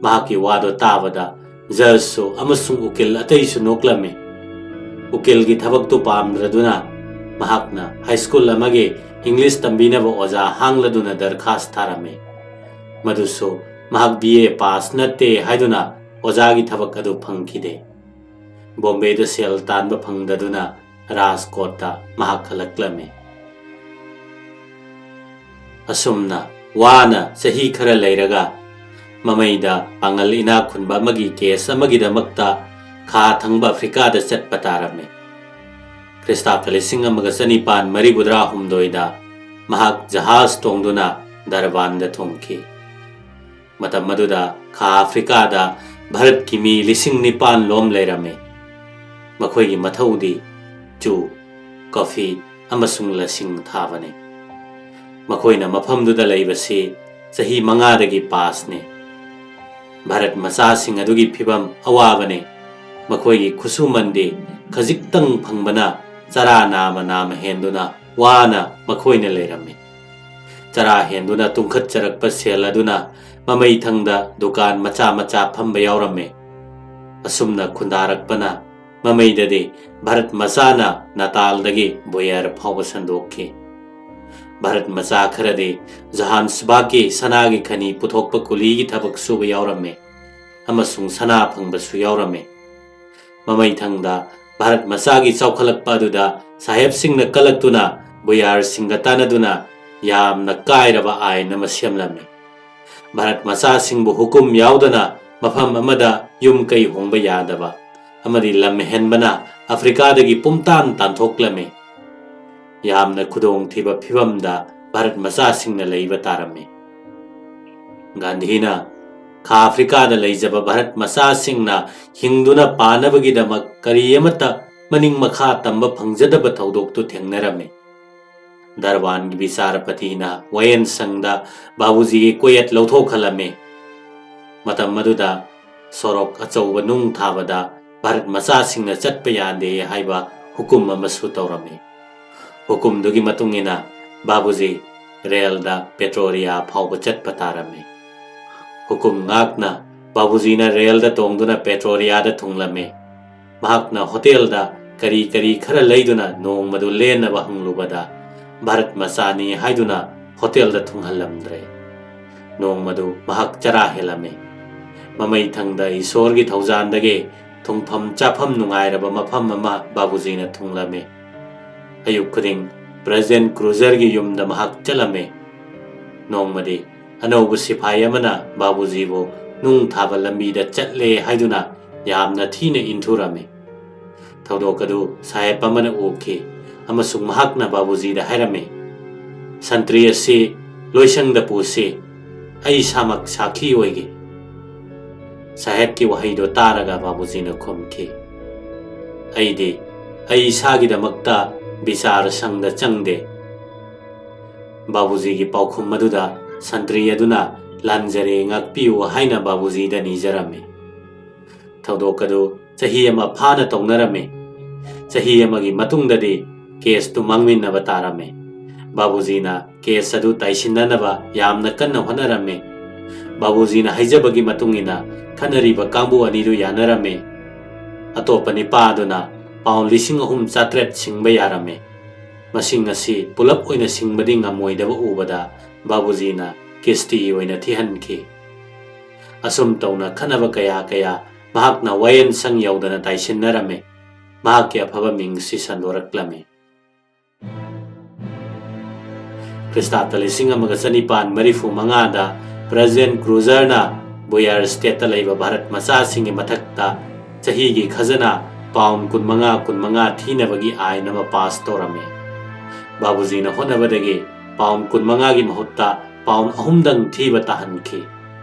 ꯃꯍꯥꯛꯀꯤ ꯋꯥꯗꯣ ꯇꯥꯕꯗ ꯖꯖꯁꯨ ꯑꯃꯁꯨꯡ ꯎꯀꯤꯜ ꯑꯇꯩꯁꯨ ꯅꯣꯛꯂꯝꯃꯤ꯫ ꯎꯀꯤꯜꯒꯤ ꯊꯕꯛꯇꯨ ꯄꯥꯝꯗ꯭ꯔꯗꯨꯅ ꯃꯍꯥꯛꯅ ꯍꯥꯏ ꯁ꯭ꯀꯨꯜ ꯑꯃꯒꯤ ꯏꯪꯂꯤꯁ ꯇꯝꯕꯤꯅꯕ ꯑꯣꯖꯥ ꯍꯥꯡꯂꯗꯨꯅ ꯗꯔꯈꯥꯁ ꯊꯥꯔꯝꯃꯤ꯫ ꯃꯗꯨꯁꯨ ꯃꯍꯥꯛ ꯕꯤ ꯑꯦ ꯄꯥꯁ ꯅꯠꯇꯦ ꯍꯥꯏꯗꯨꯅ ꯑꯣꯖꯥꯒꯤ ꯊꯕꯛ ꯑꯗꯨ ꯐꯪꯈꯤꯗꯦ꯫ ꯕꯣꯝꯕꯦꯗ ꯁꯦꯜ ꯇꯥꯟꯕ ꯐꯪꯗꯗꯨꯅ ꯔꯥꯖꯀꯣꯠꯇ ꯃꯍꯥꯛ ꯍꯜꯂꯛꯂꯝꯃꯤ꯫ ꯑꯁꯨꯝꯅ ꯋꯥꯅ ꯆꯍꯤ ꯈꯔ ꯂꯩꯔꯒ ꯃꯃꯩꯗ ꯄꯥꯡꯒꯜ ꯏꯅꯥꯛ ꯈꯨꯟꯕ ꯑꯃꯒꯤ ꯀꯦꯁ ꯑꯃꯒꯤꯗꯃꯛꯇ ꯈꯥ ꯊꯪꯕ ꯑꯐ꯭ꯔꯤꯀꯥꯗ ꯆꯠꯄ ꯇꯥꯔꯝꯃꯤ꯫ ꯈ꯭ꯔꯤꯁꯇꯥꯕ ꯂꯤꯁꯤꯡ ꯑꯃꯒ ꯆꯅꯤꯄꯥꯟ ꯃꯔꯤꯐꯨꯇꯔꯥ ꯍꯨꯝꯗꯣꯏꯗ ꯃꯍꯥꯛ ꯖꯍꯥꯖ ꯇꯣꯡꯗꯨꯅ ꯗꯔꯕꯥꯟꯗ ꯊꯨꯡꯈꯤ꯫ ꯃꯇꯝ ꯑꯗꯨꯗ ꯈꯥ ꯑꯐ꯭ꯔꯤꯀꯥꯗ ꯚꯥꯔꯠꯀꯤ ꯃꯤ ꯂꯤꯁꯤꯡ ꯅꯤꯄꯥꯟ ꯂꯣꯝ ꯂꯩꯔꯝꯃꯤ꯫ ꯃꯈꯣꯏꯒꯤ ꯃꯊꯧꯗꯤ ꯆꯨ, ꯀꯣꯐꯤ ꯑꯃꯁꯨꯡ ꯂꯁꯤꯡ ꯊꯥꯕꯅꯤ꯫ ꯃꯈꯣꯏꯅ ꯃꯐꯝꯗꯨꯗ ꯂꯩꯕꯁꯤ ꯆꯍꯤ ꯃꯉꯥꯗꯒꯤ ꯄꯥꯁꯅꯤ꯫ ꯚꯥꯔꯠ ꯃꯆꯥꯁꯤꯡ ꯑꯗꯨꯒꯤ ꯐꯤꯚꯝ ꯑꯋꯥꯕꯅꯤ꯫ ꯃꯈꯣꯏꯒꯤ ꯈꯨꯠꯁꯨꯃꯟꯗꯤ ꯈꯖꯤꯛꯇꯪ ꯐꯪꯕꯅ ꯆꯔꯥ ꯅꯥꯝꯃ ꯅꯥꯝꯃ ꯍꯦꯟꯗꯨꯅ ꯋꯥꯅ ꯃꯈꯣꯏꯅ ꯂꯩꯔꯝꯃꯤ꯫ ꯆꯔꯥ ꯍꯦꯟꯗꯨꯅ ꯇꯨꯡꯈꯠꯆꯔꯛꯄ ꯁꯦꯜ ꯑꯗꯨꯅ ꯃꯃꯩꯊꯪꯗ ꯗꯨꯀꯥꯟ ꯃꯆꯥ ꯃꯆꯥ ꯐꯝꯕ ꯌꯥꯎꯔꯝꯃꯤ꯫ ꯑꯁꯨꯝꯅ ꯈꯨꯟꯗꯥꯔꯛꯄꯅ ꯃꯃꯩꯗꯗꯤ ꯚꯥꯔꯠ ꯃꯆꯥꯅ ꯅꯥꯇꯥꯜꯗꯒꯤ ꯕꯣꯌꯔ ꯐꯥꯎꯕ ꯁꯟꯗꯣꯛꯈꯤ꯫ ꯚꯥꯔꯠ ꯃꯆꯥ ꯈꯔꯗꯤ ꯖꯣꯍꯥꯟꯁꯕꯥꯒꯀꯤ ꯁꯅꯥꯒꯤ ꯈꯅꯤ ꯄꯨꯊꯣꯛꯄ ꯀꯨꯂꯤꯒꯤ ꯊꯕꯛ ꯁꯨꯕ ꯌꯥꯎꯔꯝꯃꯤ ꯑꯃꯁꯨꯡ ꯁꯅꯥ ꯐꯪꯕꯁꯨ ꯌꯥꯎꯔꯝꯃꯤ꯫ ꯃꯃꯩꯊꯪꯗ ꯚꯥꯔꯠ ꯃꯆꯥꯒꯤ ꯆꯥꯎꯈꯠꯂꯛꯄ ꯑꯗꯨꯗ ꯁꯥꯍꯦꯕꯁꯤꯡꯅ ꯀꯂꯛꯇꯨꯅ ꯕꯣꯌꯥꯔꯁꯤꯡꯒ ꯇꯥꯟꯅꯗꯨꯅ ꯌꯥꯝꯅ ꯀꯥꯏꯔꯕ ꯑꯥꯏꯟ ꯑꯃ ꯁꯦꯝꯂꯝꯃꯤ꯫ ꯚꯥꯔꯠ ꯃꯆꯥꯁꯤꯡꯕꯨ ꯍꯨꯀꯨꯝ ꯌꯥꯎꯗꯅ ꯃꯐꯝ ꯑꯃꯗ ꯌꯨꯝ ꯀꯩ ꯍꯣꯡꯕ ꯌꯥꯗꯕ ꯑꯃꯗꯤ ꯂꯝ ꯍꯦꯟꯕꯅ ꯑꯐ꯭ꯔꯤꯀꯥꯗꯒꯤ ꯄꯨꯝꯇꯥꯟ ꯇꯥꯟꯊꯣꯛꯂꯝꯃꯤ꯫ ꯌꯥꯝꯅ ꯈꯨꯗꯣꯡꯊꯤꯕ ꯐꯤꯚꯝꯗ ꯚꯥꯔꯠ ꯃꯆꯥꯁꯤꯡꯅ ꯂꯩꯕ ꯇꯥꯔꯝꯃꯤ꯫ ꯒꯥꯟꯙꯤꯅ ꯈꯥ ꯑꯐ꯭ꯔꯤꯀꯥꯗ ꯂꯩꯖꯕ ꯚꯥꯔꯠ ꯃꯆꯥꯁꯤꯡꯅ ꯍꯤꯡꯗꯨꯅ ꯄꯥꯅꯕꯒꯤꯗꯃꯛ ꯀꯔꯤ ꯑꯃꯠꯇ ꯃꯅꯤꯡ ꯃꯈꯥ ꯇꯝꯕ ꯐꯪꯖꯗꯕ ꯊꯧꯗꯣꯛꯇꯨ ꯊꯦꯡꯅꯔꯝꯃꯤ꯫ ꯗꯔꯕꯥꯟꯒꯤ ꯕꯤꯆꯥꯔꯄꯇꯤꯅ ꯋꯥꯌꯦꯜ ꯁꯪꯗ ꯕꯥꯕꯨꯖꯤꯒꯤ ꯀꯣꯌꯦꯠ ꯂꯧꯊꯣꯛꯍꯜꯂꯝꯃꯤ꯫ ꯃꯇꯝ ꯑꯗꯨꯗ ꯁꯣꯔꯣꯛ ꯑꯆꯧꯕ ꯅꯨꯡ ꯊꯥꯕꯗ ꯚꯥꯔꯠ ꯃꯆꯥꯁꯤꯡꯅ ꯆꯠꯄ ꯌꯥꯗꯦ ꯍꯥꯏꯕ ꯍꯨꯀꯨꯝ ꯑꯃꯁꯨ ꯇꯧꯔꯝꯃꯤ꯫ ꯍꯨꯀꯨꯝꯗꯨꯒꯤ ꯃꯇꯨꯡ ꯏꯟꯅ ꯕꯥꯕꯨꯖꯤ ꯔꯦꯜꯗ ꯄꯦꯇ꯭ꯔꯣꯔꯤꯌꯥ ꯐꯥꯎꯕ ꯆꯠꯄ ꯇꯥꯔꯝꯃꯤ꯫ ꯍꯨꯀꯨꯝ ꯉꯥꯛꯅ ꯕꯥꯕꯨꯖꯤꯅ ꯔꯦꯜꯗ ꯇꯣꯡꯗꯨꯅ ꯄꯦꯇ꯭ꯔꯣꯔꯤꯌꯥꯗ ꯊꯨꯡꯂꯝꯃꯤ꯫ ꯃꯍꯥꯛꯅ ꯍꯣꯇꯦꯜꯗ ꯀꯔꯤ ꯀꯔꯤ ꯈꯔ ꯂꯩꯗꯨꯅ ꯅꯣꯡꯃꯗꯨ ꯂꯦꯟꯅꯕ ꯍꯪꯂꯨꯕꯗ, ꯚꯥꯔꯠ ꯃꯆꯥꯅꯤ ꯍꯥꯏꯗꯨꯅ ꯍꯣꯇꯦꯜꯗ ꯊꯨꯡꯍꯜꯂꯝꯗ꯭ꯔꯦ꯫ ꯅꯣꯡꯃꯗꯨ ꯃꯍꯥꯛ ꯆꯔꯥ ꯍꯦꯜꯂꯝꯃꯤ꯫ ꯃꯃꯩ ꯊꯪꯗ ꯏꯁꯣꯔꯒꯤ ꯊꯧꯖꯥꯟꯗꯒꯤ ꯊꯨꯡꯐꯝ ꯆꯥꯐꯝ ꯅꯨꯡꯉꯥꯏꯔꯕ ꯃꯐꯝ ꯑꯃ ꯕꯥꯕꯨꯖꯤꯅ ꯊꯨꯡꯂꯝꯃꯤ꯫ ꯑꯌꯨꯛ ꯈꯨꯗꯤꯡ ꯄ꯭ꯔꯦꯁꯤꯗꯦꯟꯠ ꯀ꯭ꯔꯨꯖꯔꯒꯤ ꯌꯨꯝꯗ ꯃꯍꯥꯛ ꯆꯠꯂꯝꯃꯤ꯫ ꯅꯣꯡꯃꯗꯤ ꯑꯅꯧꯕ ꯁꯤꯐꯥꯏ ꯑꯃꯅ ꯕꯥꯕꯨꯖꯤꯕꯨ ꯅꯨꯡ ꯊꯥꯕ ꯂꯝꯕꯤꯗ ꯆꯠꯂꯦ ꯍꯥꯏꯗꯨꯅ ꯌꯥꯝꯅ ꯊꯤꯅ ꯏꯟꯊꯨꯔꯝꯃꯤ꯫ ꯊꯧꯗꯣꯛ ꯑꯗꯨ ꯁꯥꯍꯦꯕ ꯑꯃꯅ ꯎꯈꯤ ꯑꯃꯁꯨꯡ ꯃꯍꯥꯛꯅ ꯕꯥꯕꯨꯖꯤꯗ ꯍꯥꯏꯔꯝꯃꯤ, "ꯁꯟꯇ꯭ꯔꯤ ꯑꯁꯤ ꯂꯣꯏꯁꯪꯗ ꯄꯨꯁꯤ, ꯑꯩ ꯏꯁꯥꯃꯛ ꯁꯥꯈꯤ ꯑꯣꯏꯒꯦ꯫" ꯁꯥꯍꯦꯕꯀꯤ ꯋꯥꯍꯩꯗꯨ ꯇꯥꯔꯒ ꯕꯥꯕꯨꯖꯤꯅ ꯈꯨꯝꯈꯤ, "ꯑꯩꯗꯤ ꯑꯩ ꯏꯁꯥꯒꯤꯗꯃꯛꯇ ꯕꯤꯆꯥꯔ ꯁꯪꯗ ꯆꯪꯗꯦ꯫" ꯕꯥꯕꯨꯖꯤꯒꯤ ꯄꯥꯎꯈꯨꯝ ꯑꯗꯨꯗ ꯁꯟꯇ꯭ꯔꯤ ꯑꯗꯨꯅ "ꯂꯥꯟꯖꯔꯦ, ꯉꯥꯛꯄꯤꯌꯨ" ꯍꯥꯏꯅ ꯕꯥꯕꯨꯖꯤꯗ ꯅꯤꯖꯔꯝꯃꯤ꯫ ꯊꯧꯗꯣꯛ ꯑꯗꯨ ꯆꯍꯤ ꯑꯃ ꯐꯥꯅ ꯇꯧꯅꯔꯝꯃꯤ꯫ ꯆꯍꯤ ꯑꯃꯒꯤ ꯃꯇꯨꯡꯗꯗꯤ ꯀꯦꯁꯇꯨ ꯃꯥꯡꯃꯤꯟꯅꯕ ꯇꯥꯔꯝꯃꯤ꯫ ꯕꯥꯕꯨꯖꯤꯅ ꯀꯦꯁ ꯑꯗꯨ ꯇꯥꯏꯁꯤꯟꯅꯅꯕ ꯌꯥꯝꯅ ꯀꯟꯅ ꯍꯣꯠꯅꯔꯝꯃꯤ꯫ ꯕꯥꯕꯨꯖꯤꯅ ꯍꯥꯏꯖꯕꯒꯤ ꯃꯇꯨꯡ ꯏꯟꯅ ꯈꯠꯅꯔꯤꯕ ꯀꯥꯡꯕꯨ ꯑꯅꯤꯗꯨ ꯌꯥꯅꯔꯝꯃꯤ꯫ ꯑꯇꯣꯞꯄ ꯅꯤꯄꯥ ꯑꯗꯨꯅ ꯄꯥꯎꯟ ꯂꯤꯁꯤꯡ ꯑꯍꯨꯝ ꯆꯥꯇ꯭ꯔꯦꯠ ꯁꯤꯡꯕ ꯌꯥꯔꯝꯃꯤ꯫ ꯃꯁꯤꯡ ꯑꯁꯤ ꯄꯨꯂꯞ ꯑꯣꯏꯅ ꯁꯤꯡꯕꯗꯤ ꯉꯝꯃꯣꯏꯗꯕ ꯎꯕꯗ ꯕꯥꯕꯨꯖꯤꯅ ꯀꯤꯁꯇꯤ ꯑꯣꯏꯅ ꯊꯤꯍꯟꯈꯤ꯫ ꯑꯁꯨꯝ ꯇꯧꯅ ꯈꯠꯅꯕ ꯀꯌꯥ ꯀꯌꯥ ꯃꯍꯥꯛꯅ ꯋꯥꯌꯦꯜꯁꯪ ꯌꯧꯗꯅ ꯇꯥꯏꯁꯤꯟꯅꯔꯝꯃꯤ꯫ ꯃꯍꯥꯛꯀꯤ ꯑꯐꯕ ꯃꯤꯡꯁꯤ ꯁꯟꯗꯣꯔꯛꯂꯝꯃꯤ꯫ ꯈ꯭ꯔꯤꯁꯇꯥꯕꯇ ꯂꯤꯁꯤꯡ ꯑꯃꯒ ꯆꯅꯤꯄꯥꯟ ꯃꯔꯤꯐꯨ ꯃꯉꯥꯗ ꯄ꯭ꯔꯦꯁꯤꯗꯦꯟꯠ ꯀ꯭ꯔꯨꯖꯔꯅ ꯕꯨꯌꯥꯔ ꯁ꯭ꯇꯦꯠꯇ ꯂꯩꯕ ꯚꯥꯔꯠ ꯃꯆꯥꯁꯤꯡꯒꯤ ꯃꯊꯛꯇ ꯆꯍꯤꯒꯤ ꯈꯖꯅꯥ ꯄꯥꯎꯟ ꯀꯨꯟꯃꯉꯥ ꯀꯨꯟꯃꯉꯥ ꯊꯤꯅꯕꯒꯤ ꯑꯥꯏꯟ ꯑꯃ ꯄꯥꯁ ꯇꯧꯔꯝꯃꯤ꯫ ꯕꯥꯕꯨꯖꯤꯅ ꯍꯣꯠꯅꯕꯗꯒꯤ ꯄꯥꯎꯟ ꯀꯨꯟꯃꯉꯥꯒꯤ ꯃꯍꯨꯠꯇ ꯄꯥꯎꯟ ꯑꯍꯨꯝꯗꯪ ꯊꯤꯕ ꯇꯥꯍꯟꯈꯤ꯫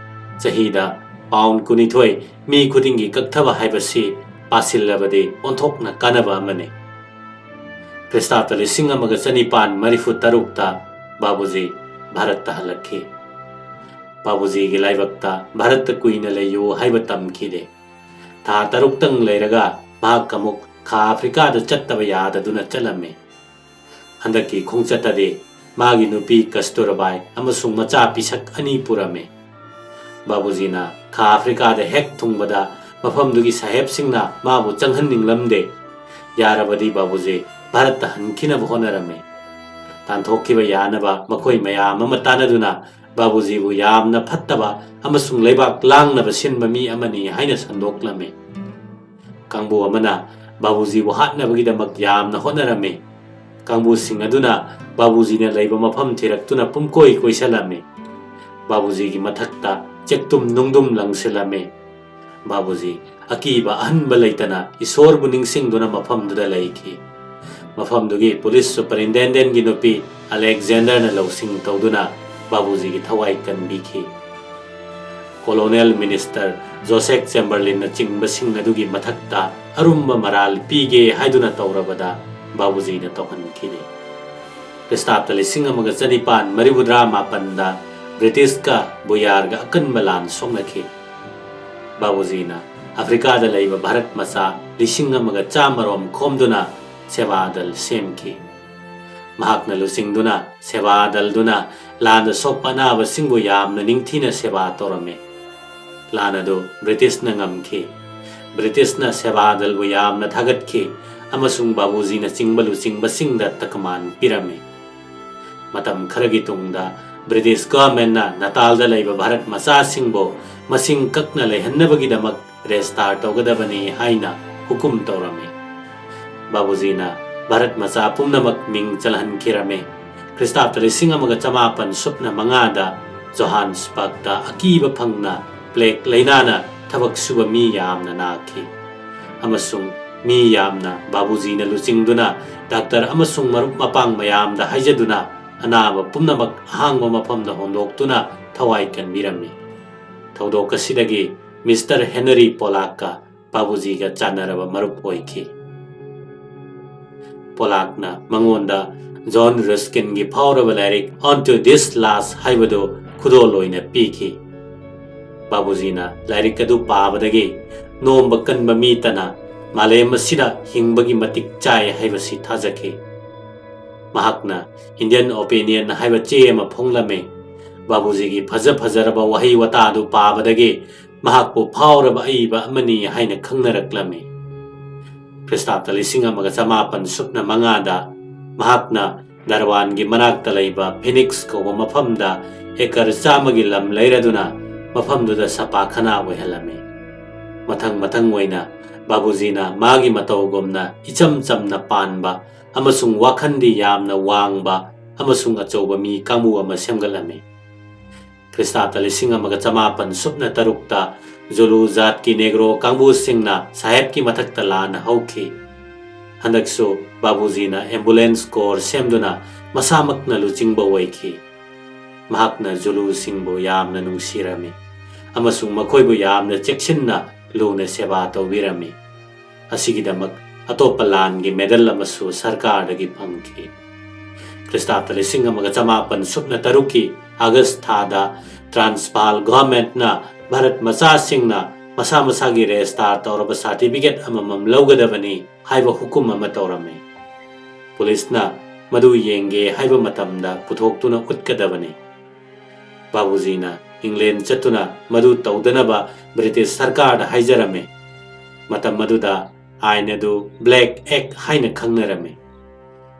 ꯆꯍꯤꯗ ꯄꯥꯎꯟ ꯀꯨꯟꯅꯤꯊꯣꯏ ꯃꯤ ꯈꯨꯗꯤꯡꯒꯤ ꯀꯛꯊꯕ ꯍꯥꯏꯕꯁꯤ ꯄꯥꯁꯤꯜꯂꯕꯗꯤ ꯑꯣꯟꯊꯣꯛꯅ ꯀꯥꯟꯅꯕ ꯑꯃꯅꯤ꯫ ꯈ꯭ꯔꯤꯁꯇꯥꯕꯇ ꯂꯤꯁꯤꯡ ꯑꯃꯒ ꯆꯅꯤꯄꯥꯟ ꯃꯔꯤꯐꯨ ꯇꯔꯨꯛꯇ ꯕꯥꯕꯨꯖꯤ ꯚꯥꯔꯠꯇ ꯍꯜꯂꯛꯈꯤ꯫ ꯕꯥꯕꯨꯖꯤꯒꯤ ꯂꯥꯏꯕꯛꯇ ꯚꯥꯔꯠꯇ ꯀꯨꯏꯅ ꯂꯩꯌꯨ ꯍꯥꯏꯕ ꯇꯝꯈꯤꯗꯦ꯫ ꯊꯥ ꯇꯔꯨꯛꯇꯪ ꯂꯩꯔꯒ ꯃꯍꯥꯛ ꯑꯃꯨꯛ ꯈꯥ ꯑꯐ꯭ꯔꯤꯀꯥꯗ ꯆꯠꯇꯕ ꯌꯥꯗꯗꯨꯅ ꯆꯠꯂꯝꯃꯤ꯫ ꯍꯟꯗꯛꯀꯤ ꯈꯣꯡꯆꯠꯇꯗꯤ ꯃꯥꯒꯤ ꯅꯨꯄꯤ ꯀꯁꯇꯨꯔꯕꯥꯏ ꯑꯃꯁꯨꯡ ꯃꯆꯥ ꯄꯤꯁꯛ ꯑꯅꯤ ꯄꯨꯔꯝꯃꯤ꯫ ꯕꯥꯕꯨꯖꯤꯅ ꯈꯥ ꯑꯐ꯭ꯔꯤꯀꯥꯗ ꯍꯦꯛ ꯊꯨꯡꯕꯗ ꯃꯐꯝꯗꯨꯒꯤ ꯁꯥꯍꯦꯕꯁꯤꯡꯅ ꯃꯥꯕꯨ ꯆꯪꯍꯟꯅꯤꯡꯂꯝꯗꯦ꯫ ꯌꯥꯔꯕꯗꯤ ꯕꯥꯕꯨꯖꯤ ꯚꯥꯔꯠꯇ ꯍꯟꯈꯤꯅꯕ ꯍꯣꯠꯅꯔꯝꯃꯤ꯫ ꯇꯥꯟꯊꯣꯛꯈꯤꯕ ꯌꯥꯅꯕ ꯃꯈꯣꯏ ꯃꯌꯥꯝ ꯑꯃ ꯇꯥꯟꯅꯗꯨꯅ ꯕꯥꯕꯨꯖꯤꯕꯨ ꯌꯥꯝꯅ ꯐꯠꯇꯕ ꯑꯃꯁꯨꯡ ꯂꯩꯕꯥꯛ ꯂꯥꯡꯅꯕ ꯁꯤꯟꯕ ꯃꯤ ꯑꯃꯅꯤ ꯍꯥꯏꯅ ꯁꯟꯗꯣꯛꯂꯝꯃꯤ꯫ ꯀꯥꯡꯕꯨ ꯑꯃꯅ ꯕꯥꯕꯨꯖꯤꯕꯨ ꯍꯥꯠꯅꯕꯒꯤꯗꯃꯛ ꯌꯥꯝꯅ ꯍꯣꯠꯅꯔꯝꯃꯤ꯫ ꯀꯥꯡꯕꯨꯁꯤꯡ ꯑꯗꯨꯅ ꯕꯥꯕꯨꯖꯤꯅ ꯂꯩꯕ ꯃꯐꯝ ꯊꯤꯔꯛꯇꯨꯅ ꯄꯨꯝꯀꯣꯏ ꯀꯣꯏꯁꯜꯂꯝꯃꯤ꯫ ꯕꯥꯕꯨꯖꯤꯒꯤ ꯃꯊꯛꯇ ꯆꯦꯛꯇꯨꯝ ꯅꯨꯡꯗꯨꯝ ꯂꯪꯁꯤꯜꯂꯝꯃꯤ꯫ ꯕꯥꯕꯨꯖꯤ ꯑꯀꯤꯕ ꯑꯍꯟꯕ ꯂꯩꯇꯅ ꯏꯁꯣꯔꯕꯨ ꯅꯤꯡꯁꯤꯡꯗꯨꯅ ꯃꯐꯝꯗꯨꯗ ꯂꯩꯈꯤ꯫ ꯃꯐꯝꯗꯨꯒꯤ ꯄꯨꯂꯤꯁ ꯁꯨꯄꯔꯤꯟꯇꯦꯟꯗꯦꯟꯒꯤ ꯅꯨꯄꯤ ꯑꯂꯦꯛꯖꯦꯟꯗꯔꯅ ꯂꯧꯁꯤꯡ ꯇꯧꯗꯨꯅ ꯕꯥꯕꯨꯖꯤꯒꯤ ꯊꯋꯥꯏ ꯀꯟꯕꯤꯈꯤ꯫ ꯀꯣꯂꯣꯅꯦꯜ ꯃꯤꯅꯤꯁꯇꯔ ꯖꯣꯁꯦꯐ ꯆꯦꯝꯕꯔꯂꯤꯟꯅ ꯆꯤꯡꯕꯁꯤꯡ ꯑꯗꯨꯒꯤ ꯃꯊꯛꯇ ꯑꯔꯨꯝꯕ ꯃꯔꯥꯜ ꯄꯤꯒꯦ ꯍꯥꯏꯗꯨꯅ ꯇꯧꯔꯕꯗ ꯕꯥꯕꯨꯖꯤꯅ ꯇꯧꯍꯟꯈꯤꯗꯦ꯫ ꯈ꯭ꯔꯤꯁꯇꯥꯕꯇ ꯂꯤꯁꯤꯡ ꯑꯃꯒ ꯆꯅꯤꯄꯥꯟ ꯃꯔꯤꯐꯨꯇꯔꯥ ꯃꯥꯄꯟꯗ ꯕ꯭ꯔꯤꯇꯤꯁꯀ ꯕꯨꯌꯥꯔꯒ ꯑꯀꯟꯕ ꯂꯥꯟ ꯁꯣꯛꯅꯈꯤ꯫ ꯕꯥꯕꯨꯖꯤꯅ ꯑꯐ꯭ꯔꯤꯀꯥꯗ ꯂꯩꯕ ꯚꯥꯔꯠ ꯃꯆꯥ ꯂꯤꯁꯤꯡ ꯑꯃꯒ ꯆꯥꯝꯃꯔꯣꯝ ꯈꯣꯝꯗꯨꯅ ꯁꯦꯕꯥ ꯗꯜ ꯁꯦꯝꯈꯤ꯫ ꯃꯍꯥꯛꯅ ꯂꯨꯆꯤꯡꯗꯨꯅ ꯁꯦꯕꯥ ꯗꯜꯗꯨꯅ ꯂꯥꯟꯗ ꯁꯣꯛꯄ ꯑꯅꯥꯕꯁꯤꯡꯕꯨ ꯌꯥꯝꯅ ꯅꯤꯡꯊꯤꯅ ꯁꯦꯕꯥ ꯇꯧꯔꯝꯃꯤ꯫ ꯂꯥꯟ ꯑꯗꯨ ꯕ꯭ꯔꯤꯇꯤꯁꯅ ꯉꯝꯈꯤ꯫ ꯕ꯭ꯔꯤꯇꯤꯁꯅ ꯁꯦꯕꯥ ꯗꯜꯕꯨ ꯌꯥꯝꯅ ꯊꯥꯒꯠꯈꯤ ꯑꯃꯁꯨꯡ ꯕꯥꯕꯨꯖꯤꯅ ꯆꯤꯡꯕ ꯂꯨꯆꯤꯡꯕꯁꯤꯡꯗ ꯇꯀꯃꯥꯟ ꯄꯤꯔꯝꯃꯤ꯫ ꯃꯇꯝ ꯈꯔꯒꯤ ꯇꯨꯡꯗ ꯕ꯭ꯔꯤꯇꯤꯁ ꯒꯚꯔꯟꯃꯦꯟꯠꯅ ꯅꯇꯥꯜꯗ ꯂꯩꯕ ꯚꯥꯔꯠ ꯃꯆꯥꯁꯤꯡꯕꯨ ꯃꯁꯤꯡ ꯀꯛꯅ ꯂꯩꯍꯟꯅꯕꯒꯤꯗꯃꯛ ꯔꯦꯖꯤꯁꯇꯥꯔ ꯇꯧꯒꯗꯕꯅꯤ ꯍꯥꯏꯅ ꯍꯨꯀꯨꯝ ꯇꯧꯔꯝꯃꯤ꯫ ꯕꯥꯕꯨꯖꯤꯅ ꯚꯥꯔꯠ ꯃꯆꯥ ꯄꯨꯝꯅꯃꯛ ꯃꯤꯡ ꯆꯜꯍꯟꯈꯤꯔꯝꯃꯤ꯫ ꯈ꯭ꯔꯤꯁꯇꯥꯕꯇ ꯂꯤꯁꯤꯡ ꯑꯃꯒ ꯆꯃꯥꯄꯟ ꯁꯨꯞꯅ ꯃꯉꯥꯗ ꯖꯣꯍꯥꯟꯁꯕꯔꯒꯇ ꯑꯀꯤꯕ ꯐꯪꯅ ꯄ꯭ꯂꯦꯒ ꯂꯥꯏꯅꯥꯅ ꯊꯕꯛ ꯁꯨꯕ ꯃꯤ ꯌꯥꯝꯅ ꯅꯥꯈꯤ꯫ ꯑꯃꯁꯨꯡ ꯃꯤ ꯌꯥꯝꯅ ꯕꯥꯕꯨꯖꯤꯅ ꯂꯨꯆꯤꯡꯗꯨꯅ ꯗꯥꯛꯇꯔ ꯑꯃꯁꯨꯡ ꯃꯔꯨꯞ ꯃꯄꯥꯡ ꯃꯌꯥꯝꯗ ꯍꯥꯏꯖꯗꯨꯅ ꯑꯅꯥꯕ ꯄꯨꯝꯅꯃꯛ ꯑꯍꯥꯡꯕ ꯃꯐꯝꯗ ꯍꯣꯟꯗꯣꯛꯇꯨꯅ ꯊꯋꯥꯏ ꯀꯟꯕꯤꯔꯝꯃꯤ꯫ ꯊꯧꯗꯣꯛ ꯑꯁꯤꯗꯒꯤ ꯃꯤꯁꯇꯔ ꯍꯦꯅꯔꯤ ꯄꯣꯂꯥꯛꯀ ꯕꯥꯕꯨꯖꯤꯒ ꯆꯥꯟꯅꯔꯕ ꯃꯔꯨꯞ ꯑꯣꯏꯈꯤ꯫ ꯄꯣꯂꯥꯛꯅ ꯃꯉꯣꯟꯗ ꯖꯣꯟ ꯔꯁꯀꯤꯟꯒꯤ ꯐꯥꯎꯔꯕ ꯂꯥꯏꯔꯤꯛ On to This Last ꯍꯥꯏꯕꯗꯨ ꯈꯨꯗꯣꯜ ꯑꯣꯏꯅ ꯄꯤꯈꯤ꯫ ꯕꯥꯕꯨꯖꯤꯅ ꯂꯥꯏꯔꯤꯛ ꯑꯗꯨ ꯄꯥꯕꯗꯒꯤ ꯅꯣꯝꯕ ꯀꯟꯕ ꯃꯤꯇꯅ ꯃꯥꯂꯦꯝ ꯑꯁꯤꯗ ꯍꯤꯡꯕꯒꯤ ꯃꯇꯤꯛ ꯆꯥꯏ ꯍꯥꯏꯕꯁꯤ ꯊꯥꯖꯈꯤ꯫ ꯃꯍꯥꯛꯅ Indian Opinion ꯍꯥꯏꯕ ꯆꯦ ꯑꯃ ꯐꯣꯡꯂꯝꯃꯤ꯫ ꯕꯥꯕꯨꯖꯤꯒꯤ ꯐꯖ ꯐꯖꯔꯕ ꯋꯥꯍꯩ ꯋꯥꯇꯥꯗꯨ ꯄꯥꯕꯗꯒꯤ ꯃꯍꯥꯛꯄꯨ ꯐꯥꯎꯔꯕ ꯑꯏꯕ ꯑꯃꯅꯤ ꯍꯥꯏꯅ ꯈꯪꯅꯔꯛꯂꯝꯃꯤ꯫ ꯈ꯭ꯔꯤꯁꯇꯥꯕꯇ ꯂꯤꯁꯤꯡ ꯑꯃꯒ ꯆꯃꯥꯄꯟ ꯁꯨꯞꯅ ꯃꯉꯥꯗ ꯃꯍꯥꯛꯅ ꯗꯔꯋꯥꯟꯒꯤ ꯃꯅꯥꯛꯇ ꯂꯩꯕ ꯐꯤꯅꯤꯛꯁ ꯀꯧꯕ ꯃꯐꯝꯗ ꯑꯦꯀꯔ ꯆꯥꯝꯃꯒꯤ ꯂꯝ ꯂꯩꯔꯗꯨꯅ ꯃꯐꯝꯗꯨꯗ ꯁꯄꯥꯈꯥꯅꯥ ꯑꯣꯏꯍꯜꯂꯝꯃꯤ꯫ ꯃꯊꯪ ꯃꯊꯪ ꯑꯣꯏꯅ ꯕꯥꯕꯨꯖꯤꯅ ꯃꯥꯒꯤ ꯃꯇꯧꯒꯨꯝꯅ ꯏꯆꯝ ꯆꯝꯅ ꯄꯥꯟꯕ ꯑꯃꯁꯨꯡ ꯋꯥꯈꯜꯗꯤ ꯌꯥꯝꯅ ꯋꯥꯡꯕ ꯑꯃꯁꯨꯡ ꯑꯆꯧꯕ ꯃꯤ ꯀꯥꯡꯕꯨ ꯑꯃ ꯁꯦꯝꯒꯠꯂꯝꯃꯤ꯫ ꯈ꯭ꯔꯤꯁꯇꯥꯕꯇ ꯂꯤꯁꯤꯡ ꯑꯃꯒ ꯆꯃꯥꯄꯟ ꯁꯨꯞꯅ ꯇꯔꯨꯛꯇ ꯖꯨꯂꯨ ꯖꯥꯠꯀꯤ ꯅꯦꯒ꯭ꯔꯣ ꯀꯥꯡꯕꯨꯁꯤꯡꯅ ꯁꯥꯍꯦꯕꯀꯤ ꯃꯊꯛꯇ ꯂꯥꯟ ꯍꯧꯈꯤ꯫ ꯍꯟꯗꯛꯁꯨ ꯕꯥꯕꯨꯖꯤꯅ ꯑꯦꯝꯕꯨꯂꯦꯟꯁ ꯀꯣꯔ ꯁꯦꯝꯗꯨꯅ ꯃꯁꯥꯃꯛꯅ ꯂꯨꯆꯤꯡꯕ ꯑꯣꯏꯈꯤ꯫ ꯃꯍꯥꯛꯅ ꯖꯨꯂꯨꯁꯤꯡꯕꯨ ꯌꯥꯝꯅ ꯅꯨꯡꯁꯤꯔꯝꯃꯤ ꯑꯃꯁꯨꯡ ꯃꯈꯣꯏꯕꯨ ꯌꯥꯝꯅ ꯆꯦꯛꯁꯤꯟꯅ ꯂꯨꯅ ꯁꯦꯕꯥ ꯇꯧꯕꯤꯔꯝꯃꯤ꯫ ꯑꯁꯤꯒꯤꯗꯃꯛ ꯑꯇꯣꯞꯄ ꯂꯥꯟꯒꯤ ꯃꯦꯗꯜ ꯑꯃꯁꯨ ꯁꯔꯀꯥꯔꯗꯒꯤ ꯐꯪꯈꯤ꯫ ꯈ꯭ꯔꯤꯁꯇꯥꯕꯇ ꯂꯤꯁꯤꯡ ꯑꯃꯒ ꯆꯃꯥꯄꯟ ꯁꯨꯞꯅ ꯇꯔꯨꯛꯀꯤ ꯑꯥꯒꯁ ꯊꯥꯗ ꯇ꯭ꯔꯥꯟꯁꯚꯥꯜ ꯒꯚꯔꯟꯃꯦꯟꯠꯅ ꯚꯥꯔꯠ ꯃꯆꯥꯁꯤꯡꯅ ꯃꯁꯥ ꯃꯁꯥꯒꯤ ꯔꯦꯖꯤꯁꯇꯥꯔ ꯇꯧꯔꯕ ꯁꯥꯔꯇꯤꯐꯤꯀꯦꯠ ꯑꯃꯃꯝ ꯂꯧꯒꯗꯕꯅꯤ ꯍꯥꯏꯕ ꯍꯨꯀꯨꯝ ꯑꯃ ꯇꯧꯔꯝꯃꯤ꯫ ꯄꯨꯂꯤꯁꯅ ꯃꯗꯨ ꯌꯦꯡꯒꯦ ꯍꯥꯏꯕ ꯃꯇꯝꯗ ꯄꯨꯊꯣꯛꯇꯨꯅ ꯎꯠꯀꯗꯕꯅꯤ꯫ ꯕꯥꯕꯨꯖꯤꯅ ꯏꯪꯂꯦꯟ ꯆꯠꯇꯨꯅ ꯃꯗꯨ ꯇꯧꯗꯅꯕ ꯕ꯭ꯔꯤꯇꯤꯁ ꯁꯔꯀꯥꯔꯗ ꯍꯥꯏꯖꯔꯝꯃꯤ꯫ ꯃꯇꯝ ꯑꯗꯨꯗ ꯑꯥꯏꯟ ꯑꯗꯨ ꯕ꯭ꯂꯦꯛ ꯑꯦꯛ ꯍꯥꯏꯅ ꯈꯪꯅꯔꯝꯃꯤ꯫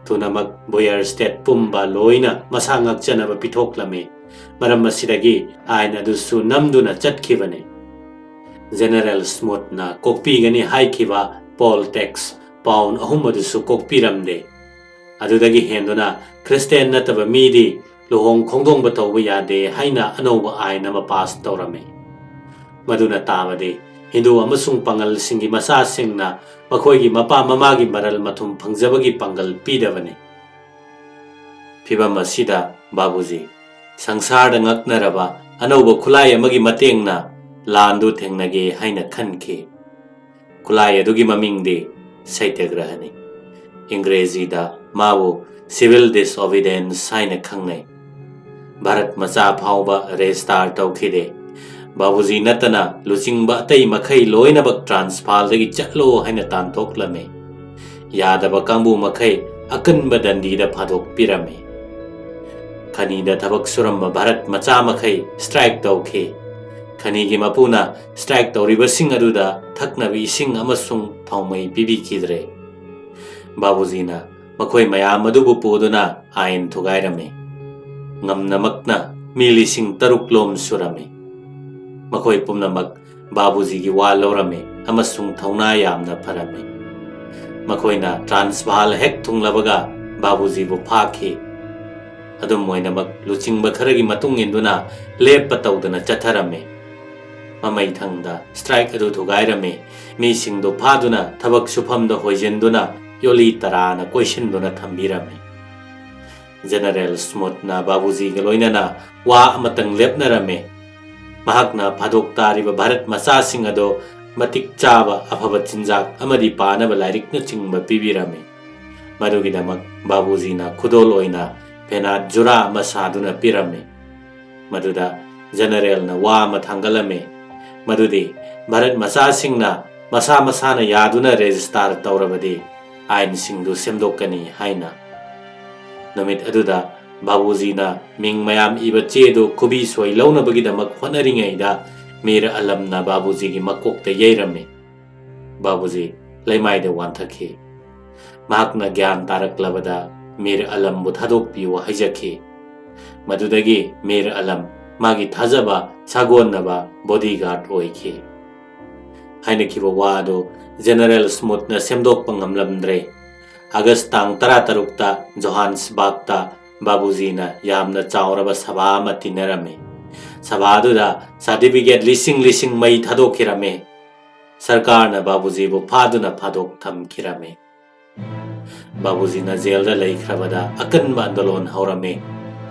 ꯊꯨꯅꯃꯛ ꯕꯣꯌꯔ ꯁ꯭ꯇꯦꯠ ꯄꯨꯝꯕ ꯂꯣꯏꯅ ꯃꯁꯥ ꯉꯥꯛꯆꯅꯕ ꯄꯤꯊꯣꯛꯂꯝꯃꯤ꯫ ꯃꯔꯝ ꯑꯁꯤꯗꯒꯤ ꯑꯥꯏꯟ ꯑꯗꯨꯁꯨ ꯅꯝꯗꯨꯅ ꯆꯠꯈꯤꯕꯅꯤ꯫ ꯖꯦꯅꯔꯦꯜ ꯁ꯭ꯃꯨꯠꯅ ꯀꯣꯛꯄꯤꯒꯅꯤ ꯍꯥꯏꯈꯤꯕ ꯄꯣꯜ ꯇꯦꯛꯁ ꯄꯥꯎꯟ ꯑꯍꯨꯝ ꯑꯗꯨꯁꯨ ꯀꯣꯛꯄꯤꯔꯝꯗꯦ꯫ ꯑꯗꯨꯗꯒꯤ ꯍꯦꯟꯗꯨꯅ ꯈ꯭ꯔꯤꯁꯇꯦꯟ ꯅꯠꯇꯕ ꯃꯤꯗꯤ ꯂꯨꯍꯣꯡ ꯈꯣꯡꯗꯣꯡꯕ ꯇꯧꯕ ꯌꯥꯗꯦ ꯍꯥꯏꯅ ꯑꯅꯧꯕ ꯑꯥꯏꯟ ꯑꯃ ꯄꯥꯁ ꯇꯧꯔꯝꯃꯤ꯫ ꯃꯗꯨꯅ ꯇꯥꯕꯗꯤ ꯍꯤꯟꯗꯨ ꯑꯃꯁꯨꯡ ꯄꯥꯉꯜꯁꯤꯡꯒꯤ ꯃꯆꯥꯁꯤꯡꯅ ꯃꯈꯣꯏꯒꯤ ꯃꯄꯥ ꯃꯃꯥꯒꯤ ꯃꯔꯜ ꯃꯊꯨꯝ ꯐꯪꯖꯕꯒꯤ ꯄꯥꯡꯒꯜ ꯄꯤꯗꯕꯅꯤ꯫ ꯐꯤꯚꯝ ꯑꯁꯤꯗ ꯕꯥꯕꯨꯖꯤ ꯁꯪꯁꯥꯔꯗ ꯉꯛꯅꯔꯕ ꯑꯅꯧꯕ ꯈꯨꯠꯂꯥꯏ ꯑꯃꯒꯤ ꯃꯇꯦꯡꯅ ꯂꯥꯟꯗꯨ ꯊꯦꯡꯅꯒꯦ ꯍꯥꯏꯅ ꯈꯟꯈꯤ꯫ ꯈꯨꯠꯂꯥꯏ ꯑꯗꯨꯒꯤ ꯃꯃꯤꯡꯗꯤ ꯁꯩꯇ꯭ꯌꯒ꯭ꯔꯍꯅꯤ꯫ ꯏꯪꯒ꯭ꯔꯦꯖꯤꯗ ꯃꯥꯕꯨ ꯁꯤꯚꯤꯜ ꯗꯤꯁꯑꯣꯕꯤꯗꯦꯟꯁ ꯍꯥꯏꯅ ꯈꯪꯅꯩ꯫ ꯚꯥꯔꯠ ꯃꯆꯥ ꯐꯥꯎꯕ ꯔꯦꯖꯤꯁꯇꯥꯔ ꯇꯧꯈꯤꯗꯦ꯫ ꯕꯥꯕꯨꯖꯤ ꯅꯠꯇꯅ ꯂꯨꯆꯤꯡꯕ ꯑꯇꯩ ꯃꯈꯩ ꯂꯣꯏꯅꯃꯛ ꯇ꯭ꯔꯥꯟꯁꯚꯥꯜꯗꯒꯤ ꯆꯠꯂꯣ ꯍꯥꯏꯅ ꯇꯥꯟꯊꯣꯛꯂꯝꯃꯤ꯫ ꯌꯥꯗꯕ ꯀꯥꯡꯕꯨ ꯃꯈꯩ ꯑꯀꯟꯕ ꯗꯟꯗꯤꯗ ꯐꯥꯗꯣꯛꯄꯤꯔꯝꯃꯤ꯫ ꯈꯅꯤꯗ ꯊꯕꯛ ꯁꯨꯔꯝꯕ ꯚꯥꯔꯠ ꯃꯆꯥ ꯃꯈꯩ ꯁ꯭ꯇ꯭ꯔꯥꯏꯛ ꯇꯧꯈꯤ꯫ ꯈꯅꯤꯒꯤ ꯃꯄꯨꯅ ꯁ꯭ꯇ꯭ꯔꯥꯏꯛ ꯇꯧꯔꯤꯕꯁꯤꯡ ꯑꯗꯨꯗ ꯊꯛꯅꯕ ꯏꯁꯤꯡ ꯑꯃꯁꯨꯡ ꯊꯥꯎꯃꯩ ꯄꯤꯕꯤꯈꯤꯗ꯭ꯔꯦ꯫ ꯕꯥꯕꯨꯖꯤꯅ ꯃꯈꯣꯏ ꯃꯌꯥꯝ ꯑꯗꯨꯕꯨ ꯄꯨꯗꯨꯅ ꯑꯥꯏꯟ ꯊꯨꯒꯥꯏꯔꯝꯃꯤ꯫ ꯉꯝꯅꯃꯛꯅ ꯃꯤ ꯂꯤꯁꯤꯡ ꯇꯔꯨꯛ ꯂꯣꯝ ꯁꯨꯔꯝꯃꯤ꯫ ꯃꯈꯣꯏ ꯄꯨꯝꯅꯃꯛ ꯕꯥꯕꯨꯖꯤꯒꯤ ꯋꯥ ꯂꯧꯔꯝꯃꯤ ꯑꯃꯁꯨꯡ ꯊꯧꯅꯥ ꯌꯥꯝꯅ ꯐꯔꯝꯃꯤ꯫ ꯃꯈꯣꯏꯅ ꯇ꯭ꯔꯥꯟꯁꯚꯥꯜ ꯍꯦꯛ ꯊꯨꯡꯂꯕꯒ ꯕꯥꯕꯨꯖꯤꯕꯨ ꯐꯥꯈꯤ꯫ ꯑꯗꯨꯝ ꯑꯣꯏꯅꯃꯛ, ꯂꯨꯆꯤꯡꯕ ꯈꯔꯒꯤ ꯃꯇꯨꯡ ꯏꯟꯗꯨꯅ ꯂꯦꯞꯄ ꯇꯧꯗꯅ ꯆꯠꯊꯔꯝꯃꯤ꯫ ꯃꯃꯩꯊꯪꯗ ꯁ꯭ꯇ꯭ꯔꯥꯏꯛ ꯑꯗꯨ ꯊꯨꯒꯥꯏꯔꯝꯃꯤ꯫ ꯃꯤꯁꯤꯡꯗꯨ ꯐꯥꯗꯨꯅ ꯊꯕꯛ ꯁꯨꯐꯝꯗ ꯍꯣꯏꯖꯤꯟꯗꯨꯅ ꯌꯣꯂꯤ ꯇꯔꯥꯅ ꯀꯣꯏꯁꯤꯟꯗꯨꯅ ꯊꯝꯕꯤꯔꯝꯃꯤ꯫ ꯖꯦꯅꯔꯦꯜ ꯁ꯭ꯃꯨꯠꯅ ꯕꯥꯕꯨꯖꯤꯒ ꯂꯣꯏꯅꯅ ꯋꯥ ꯑꯃꯇꯪ ꯂꯦꯞꯅꯔꯝꯃꯤ꯫ ꯃꯍꯥꯛꯅ ꯐꯥꯗꯣꯛ ꯇꯥꯔꯤꯕ ꯚꯥꯔꯠ ꯃꯆꯥꯁꯤꯡ ꯑꯗꯨ ꯃꯇꯤꯛ ꯆꯥꯕ ꯑꯐꯕ ꯆꯤꯟꯖꯥꯛ ꯑꯃꯗꯤ ꯄꯥꯅꯕ ꯂꯥꯏꯔꯤꯛꯅꯆꯤꯡꯕ ꯄꯤꯕꯤꯔꯝꯃꯤ꯫ ꯃꯗꯨꯒꯤꯗꯃꯛ ꯕꯥꯕꯨꯖꯤꯅ ꯈꯨꯗꯣꯜ ꯑꯣꯏꯅ ꯐꯦꯅꯥꯠ ꯖꯨꯔꯥ ꯑꯃ ꯁꯥꯗꯨꯅ ꯄꯤꯔꯝꯃꯤ꯫ ꯃꯗꯨꯗ ꯖꯦꯅꯔꯦꯜꯅ ꯋꯥ ꯑꯃ ꯊꯥꯡꯒꯠꯂꯝꯃꯤ, ꯃꯗꯨꯗꯤ ꯚꯥꯔꯠ ꯃꯆꯥꯁꯤꯡꯅ ꯃꯁꯥ ꯃꯁꯥꯅ ꯌꯥꯗꯨꯅ ꯔꯦꯖꯤꯁꯇꯥꯔ ꯇꯧꯔꯕꯗꯤ ꯑꯥꯏꯟꯁꯤꯡꯗꯨ ꯁꯦꯝꯗꯣꯛꯀꯅꯤ ꯍꯥꯏꯅ꯫ ꯅꯨꯃꯤꯠ ꯑꯗꯨꯗ ꯕꯥꯕꯨꯖꯤꯅ ꯃꯤꯡ ꯃꯌꯥꯝ ꯏꯕ ꯆꯦꯗꯨ ꯈꯨꯕꯤ ꯁꯣꯏ ꯂꯧꯅꯕꯒꯤꯗꯃꯛ ꯍꯣꯠꯅꯔꯤꯉꯩꯗ ꯃꯤꯔ ꯑꯂꯝꯅ ꯕꯥꯕꯨꯖꯤꯒꯤ ꯃꯀꯣꯛꯇ ꯌꯩꯔꯝꯃꯤ꯫ ꯕꯥꯕꯨꯖꯤ ꯂꯩꯃꯥꯏꯗ ꯋꯥꯟꯊꯈꯤ꯫ ꯃꯍꯥꯛꯅ ꯒ꯭ꯌꯥꯟ ꯇꯥꯔꯛꯂꯕꯗ ꯃꯤꯔ ꯑꯂꯝꯕꯨ ꯊꯥꯗꯣꯛꯄꯤꯌꯨ ꯍꯥꯏꯖꯈꯤ꯫ ꯃꯗꯨꯗꯒꯤ ꯃꯤꯔ ꯑꯂꯝ ꯃꯥꯒꯤ ꯊꯥꯖꯕ ꯁꯥꯒꯣꯟꯅꯕ ꯕꯣꯗꯤꯒꯥꯔꯗ ꯑꯣꯏꯈꯤ꯫ ꯍꯥꯏꯅꯈꯤꯕ ꯋꯥ ꯑꯗꯨ ꯖꯦꯅꯔꯦꯜ ꯁ꯭ꯃꯨꯠꯅ ꯁꯦꯝꯗꯣꯛꯄ ꯉꯝꯂꯝꯗ꯭ꯔꯦ꯫ ꯑꯥꯒꯁ ꯇꯥꯡ ꯇꯔꯥꯇꯔꯨꯛꯇ ꯖꯣꯍꯥꯟꯁꯕꯥꯒꯇ ꯕꯥꯕꯨꯖꯤꯅ ꯌꯥꯝꯅ ꯆꯥꯎꯔꯕ ꯁꯚꯥ ꯑꯃ ꯇꯤꯟꯅꯔꯝꯃꯤ꯫ ꯁꯚꯥ ꯑꯗꯨꯗ ꯁꯥꯔꯇꯤꯐꯤꯀꯦꯠ ꯂꯤꯁꯤꯡ ꯂꯤꯁꯤꯡ ꯃꯩ ꯊꯥꯗꯣꯛꯈꯤꯔꯝꯃꯤ꯫ ꯁꯔꯀꯥꯔꯅ ꯕꯥꯕꯨꯖꯤꯕꯨ ꯐꯥꯗꯨꯅ ꯐꯥꯗꯣꯛ ꯊꯝꯈꯤꯔꯝꯃꯤ꯫ ꯕꯥꯕꯨꯖꯤꯅ ꯖꯦꯜꯗ ꯂꯩꯈ꯭ꯔꯕꯗ ꯑꯀꯟꯕ ꯑꯟꯗꯣꯂꯣꯟ ꯍꯧꯔꯝꯃꯤ꯫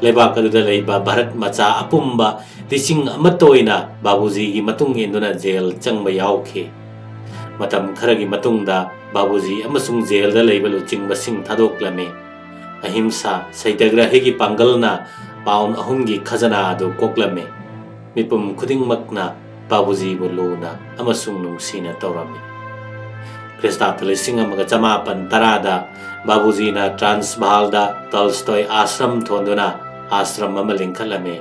ꯂꯩꯕꯥꯛ ꯑꯗꯨꯗ ꯂꯩꯕ ꯚꯥꯔꯠ ꯃꯆꯥ ꯑꯄꯨꯝꯕ ꯂꯤꯁꯤꯡ ꯑꯃꯠꯇ ꯑꯣꯏꯅ ꯕꯥꯕꯨꯖꯤꯒꯤ ꯃꯇꯨꯡ ꯏꯟꯗꯨꯅ ꯖꯦꯜ ꯆꯪꯕ ꯌꯥꯎꯈꯤ꯫ ꯃꯇꯝ ꯈꯔꯒꯤ ꯃꯇꯨꯡꯗ ꯕꯥꯕꯨꯖꯤ ꯑꯃꯁꯨꯡ ꯖꯦꯜꯗ ꯂꯩꯕ ꯂꯨꯆꯤꯡꯕꯁꯤꯡ ꯊꯥꯗꯣꯛꯂꯝꯃꯤ꯫ ꯑꯍꯤꯝꯁꯥ ꯁꯩꯇꯒ꯭ꯔꯍꯤꯒꯤ ꯄꯥꯡꯒꯜꯅ ꯄꯥꯎꯟ ꯑꯍꯨꯝꯒꯤ ꯈꯖꯅꯥ ꯑꯗꯨ ꯀꯣꯛꯂꯝꯃꯤ꯫ ꯃꯤꯄꯨꯝ ꯈꯨꯗꯤꯡꯃꯛꯅ ꯕꯥꯕꯨꯖꯤꯕꯨ ꯂꯨꯅ ꯑꯃꯁꯨꯡ ꯅꯨꯡꯁꯤꯅ ꯇꯧꯔꯝꯃꯤ꯫ ꯈ꯭ꯔꯤꯁꯇꯥꯕꯇ ꯂꯤꯁꯤꯡ ꯑꯃꯒ ꯆꯃꯥꯄꯟ ꯇꯔꯥꯗ ꯕꯥꯕꯨꯖꯤꯅ ꯇ꯭ꯔꯥꯟꯁꯚꯥꯜꯗ ꯇꯣꯜꯁꯇꯣꯏ ꯑꯥꯁ꯭ꯔꯝ ꯊꯣꯟꯗꯨꯅ ꯑꯥꯁ꯭ꯔꯝ ꯑꯃ ꯂꯤꯡꯈꯠꯂꯝꯃꯤ꯫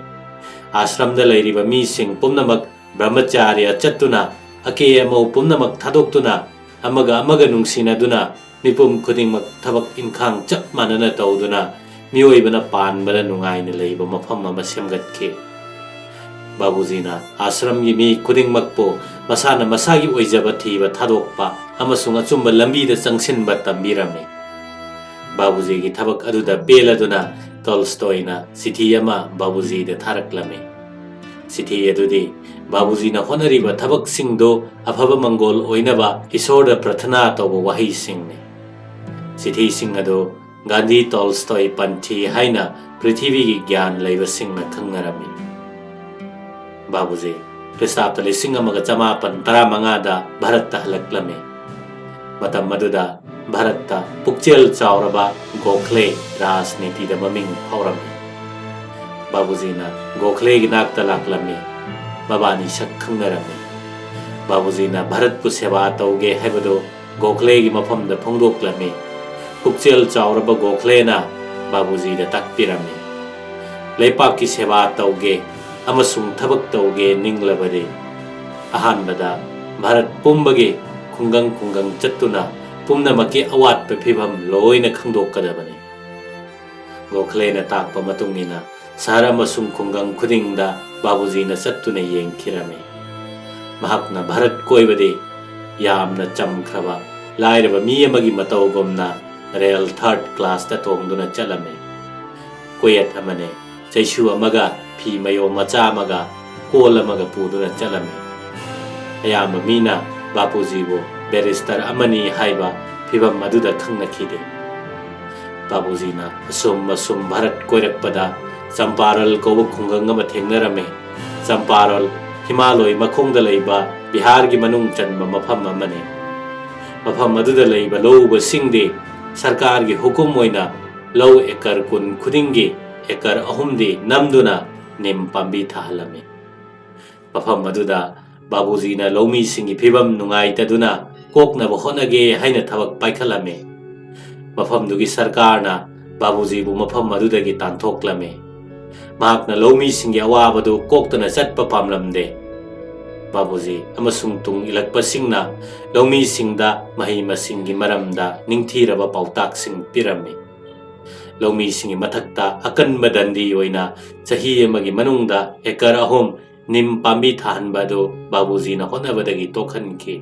ꯑꯥꯁ꯭ꯔꯝꯗ ꯂꯩꯔꯤꯕ ꯃꯤꯁꯤꯡ ꯄꯨꯝꯅꯃꯛ ꯕ꯭ꯔꯍꯃꯆꯥꯔ꯭ꯌ ꯆꯠꯇꯨꯅ, ꯑꯀꯦ ꯑꯃꯧ ꯄꯨꯝꯅꯃꯛ ꯊꯥꯗꯣꯛꯇꯨꯅ, ꯑꯃꯒ ꯑꯃꯒ ꯅꯨꯡꯁꯤꯅꯗꯨꯅ, ꯃꯤꯄꯨꯝ ꯈꯨꯗꯤꯡꯃꯛ ꯊꯕꯛ ꯏꯟꯈꯥꯡ ꯆꯞ ꯃꯥꯟꯅꯅ ꯇꯧꯗꯨꯅ, ꯃꯤꯑꯣꯏꯕꯅ ꯄꯥꯟꯕꯗ ꯅꯨꯡꯉꯥꯏꯅ ꯂꯩꯕ ꯃꯐꯝ ꯑꯃ ꯁꯦꯝꯒꯠꯈꯤ꯫ ꯕꯥꯕꯨꯖꯤꯅ ꯑꯥꯁ꯭ꯔꯝꯒꯤ ꯃꯤ ꯈꯨꯗꯤꯡꯃꯛꯄꯨ ꯃꯁꯥꯅ ꯃꯁꯥꯒꯤ ꯑꯣꯏꯖꯕ ꯊꯤꯕ ꯊꯥꯗꯣꯛꯄ ꯑꯃꯁꯨꯡ ꯑꯆꯨꯝꯕ ꯂꯝꯕꯤꯗ ꯆꯪꯁꯤꯟꯕ ꯇꯝꯕꯤꯔꯝꯃꯤ꯫ ꯕꯥꯕꯨꯖꯤꯒꯤ ꯊꯕꯛ ꯑꯗꯨꯗ ꯄꯦꯜꯂꯗꯨꯅ ꯇꯣꯜꯁꯇꯣꯏꯅ ꯆꯤꯊꯤ ꯑꯃ ꯕꯥꯕꯨꯖꯤꯗ ꯊꯥꯔꯛꯂꯝꯃꯤ꯫ ꯆꯤꯊꯤ ꯑꯗꯨꯗꯤ ꯕꯥꯕꯨꯖꯤꯅ ꯍꯣꯠꯅꯔꯤꯕ ꯊꯕꯛꯁꯤꯡꯗꯨ ꯑꯐꯕ ꯃꯪꯒꯣꯜ ꯑꯣꯏꯅꯕ ꯏꯁꯣꯔꯗ ꯄ꯭ꯔꯊꯅꯥ ꯇꯧꯕ ꯋꯥꯍꯩꯁꯤꯡꯅꯤ꯫ ꯆꯤꯊꯤꯁꯤꯡ ꯑꯗꯨ ꯒꯥꯟꯙꯤ ꯇꯣꯜꯁꯇꯣꯏ ꯄꯟꯊꯤ ꯍꯥꯏꯅ ꯄ꯭ꯔꯤꯊꯤꯕꯤꯒꯤ ꯒ꯭ꯌꯥꯟ ꯂꯩꯕꯁꯤꯡꯅ ꯈꯪꯅꯔꯝꯃꯤ꯫ ꯕꯥꯕꯨꯖꯤ ꯈ꯭ꯔꯤꯁꯇꯥꯕꯇ ꯂꯤꯁꯤꯡ ꯑꯃꯒ ꯆꯃꯥꯄꯟ ꯇꯔꯥꯃꯉꯥꯗ ꯚꯥꯔꯠꯇ ꯍꯜꯂꯛꯂꯝꯃꯤ꯫ ꯃꯇꯝ ꯑꯗꯨꯗ ꯚꯥꯔꯠꯇ ꯄꯨꯛꯆꯦꯜ ꯆꯥꯎꯔꯕ ꯒꯣꯈꯂꯦ ꯔꯥꯖꯅꯤꯇꯤꯗ ꯃꯃꯤꯡ ꯐꯥꯎꯔꯝꯃꯤ꯫ ꯕꯥꯕꯨꯖꯤꯅ ꯒꯣꯈꯂꯦꯒꯤ ꯅꯥꯛꯇ ꯂꯥꯛꯂꯝꯃꯤ꯫ ꯃꯕꯥꯅꯤ ꯁꯛ ꯈꯪꯅꯔꯝꯃꯤ꯫ ꯕꯥꯕꯨꯖꯤꯅ ꯚꯥꯔꯠꯄꯨ ꯁꯦꯕꯥ ꯇꯧꯒꯦ ꯍꯥꯏꯕꯗꯨ ꯒꯣꯈꯂꯦꯒꯤ ꯃꯐꯝꯗ ꯐꯣꯡꯗꯣꯛꯂꯝꯃꯤ꯫ ꯄꯨꯛꯆꯦꯜ ꯆꯥꯎꯔꯕ ꯒꯣꯈꯂꯦꯅ ꯕꯥꯕꯨꯖꯤꯗ ꯇꯥꯛꯄꯤꯔꯝꯃꯤ, ꯂꯩꯄꯥꯛꯀꯤ ꯁꯦꯕꯥ ꯇꯧꯒꯦ ꯑꯃꯁꯨꯡ ꯊꯕꯛ ꯇꯧꯒꯦ ꯅꯤꯡꯂꯕꯗꯤ, ꯑꯍꯥꯟꯕꯗ ꯚꯥꯔꯠ ꯄꯨꯝꯕꯒꯤ ꯈꯨꯡꯒꯪ ꯈꯨꯡꯒꯪ ꯆꯠꯇꯨꯅ ꯄꯨꯝꯅꯃꯛꯀꯤ ꯑꯋꯥꯠꯄ ꯐꯤꯚꯝ ꯂꯣꯏꯅ ꯈꯪꯗꯣꯛꯀꯗꯕꯅꯤ꯫ ꯒꯣꯈꯂꯦꯅ ꯇꯥꯛꯄ ꯃꯇꯨꯡ ꯏꯟꯅ ꯁꯍꯔ ꯑꯃꯁꯨꯡ ꯈꯨꯡꯒꯪ ꯈꯨꯗꯤꯡꯗ ꯕꯥꯕꯨꯖꯤꯅ ꯆꯠꯇꯨꯅ ꯌꯦꯡꯈꯤꯔꯝꯃꯤ꯫ ꯃꯍꯥꯛꯅ ꯚꯥꯔꯠ ꯀꯣꯏꯕꯗꯤ ꯌꯥꯝꯅ ꯆꯝꯈ꯭ꯔꯕ ꯂꯥꯏꯔꯕ ꯃꯤ ꯑꯃꯒꯤ ꯃꯇꯧꯒꯨꯝꯅ ꯔꯦꯜ ꯊꯥꯔꯗ ꯀ꯭ꯂꯥꯁꯇ ꯇꯣꯡꯗꯨꯅ ꯆꯠꯂꯝꯃꯤ꯫ ꯀꯣꯌꯦꯠ ꯑꯃꯅꯦ, ꯆꯩꯁꯨ ꯑꯃꯒ, ꯐꯤ ꯃꯌꯣꯝ ꯃꯆꯥ ꯑꯃꯒ, ꯀꯣꯜ ꯑꯃꯒ ꯄꯨꯗꯨꯅ ꯆꯠꯂꯝꯃꯤ꯫ ꯑꯌꯥꯝꯕ ꯃꯤꯅ ꯕꯥꯄꯨꯖꯤꯕꯨ ꯕꯦꯔꯤꯁꯇꯔ ꯑꯃꯅꯤ ꯍꯥꯏꯕ ꯐꯤꯚꯝ ꯑꯗꯨꯗ ꯈꯪꯅꯈꯤꯗꯦ꯫ ꯕꯥꯕꯨꯖꯤꯅ ꯑꯁꯨꯝ ꯑꯁꯨꯝ ꯚꯥꯔꯠ ꯀꯣꯏꯔꯛꯄꯗ ꯆꯝꯄꯥꯔꯜ ꯀꯧꯕ ꯈꯨꯡꯒꯪ ꯑꯃ ꯊꯦꯡꯅꯔꯝꯃꯤ꯫ ꯆꯝꯄꯥꯔꯜ ꯍꯤꯃꯥꯂꯣꯏ ꯃꯈꯣꯡꯗ ꯂꯩꯕ ꯕꯤꯍꯥꯔꯒꯤ ꯃꯅꯨꯡ ꯆꯟꯕ ꯃꯐꯝ ꯑꯃꯅꯤ꯫ ꯃꯐꯝ ꯑꯗꯨꯗ ꯂꯩꯕ ꯂꯧꯎꯕꯁꯤꯡꯗꯤ ꯁꯔꯀꯥꯔꯒꯤ ꯍꯨꯀꯨꯝ ꯑꯣꯏꯅ ꯂꯧ ꯑꯦꯀꯔ ꯀꯨꯟ ꯈꯨꯗꯤꯡꯒꯤ ꯑꯦꯀꯔ ꯑꯍꯨꯝꯗꯤ ꯅꯝꯗꯨꯅ ꯅꯤꯝ ꯄꯥꯝꯕꯤ ꯊꯥꯍꯜꯂꯝꯃꯤ꯫ ꯃꯐꯝ ꯑꯗꯨꯗ ꯕꯥꯕꯨꯖꯤꯅ ꯂꯧꯃꯤꯁꯤꯡꯒꯤ ꯐꯤꯚꯝ ꯅꯨꯡꯉꯥꯏꯇꯗꯨꯅ ꯀꯣꯛꯅꯕ ꯍꯣꯠꯅꯒꯦ ꯍꯥꯏꯅ ꯊꯕꯛ ꯄꯥꯏꯈꯠꯂꯝꯃꯤ꯫ ꯃꯐꯝꯗꯨꯒꯤ ꯁꯔꯀꯥꯔꯅ ꯕꯥꯕꯨꯖꯤꯕꯨ ꯃꯐꯝ ꯑꯗꯨꯗꯒꯤ ꯇꯥꯟꯊꯣꯛꯂꯝꯃꯤ꯫ ꯃꯍꯥꯛꯅ ꯂꯧꯃꯤꯁꯤꯡꯒꯤ ꯑꯋꯥꯕꯗꯨ ꯀꯣꯛꯇꯅ ꯆꯠꯄ ꯄꯥꯝꯂꯝꯗꯦ꯫ ꯕꯥꯕꯨꯖꯤ ꯑꯃꯁꯨꯡ ꯇꯨꯡ ꯏꯜꯂꯛꯄꯁꯤꯡꯅ ꯂꯧꯃꯤꯁꯤꯡꯗ ꯃꯍꯩ ꯃꯁꯤꯡꯒꯤ ꯃꯔꯝꯗ ꯅꯤꯡꯊꯤꯔꯕ ꯄꯥꯎꯇꯥꯛꯁꯤꯡ ꯄꯤꯔꯝꯃꯤ꯫ ꯂꯧꯃꯤꯁꯤꯡꯒꯤ ꯃꯊꯛꯇ ꯑꯀꯟꯕ ꯗꯟꯗꯤ ꯑꯣꯏꯅ ꯆꯍꯤ ꯑꯃꯒꯤ ꯃꯅꯨꯡꯗ ꯑꯦꯀꯔ ꯑꯍꯨꯝ ꯅꯤꯝ ꯄꯥꯝꯕꯤ ꯊꯥꯍꯟꯕ ꯑꯗꯨ ꯕꯥꯕꯨꯖꯤꯅ ꯍꯣꯠꯅꯕꯗꯒꯤ ꯇꯣꯛꯍꯟꯈꯤ꯫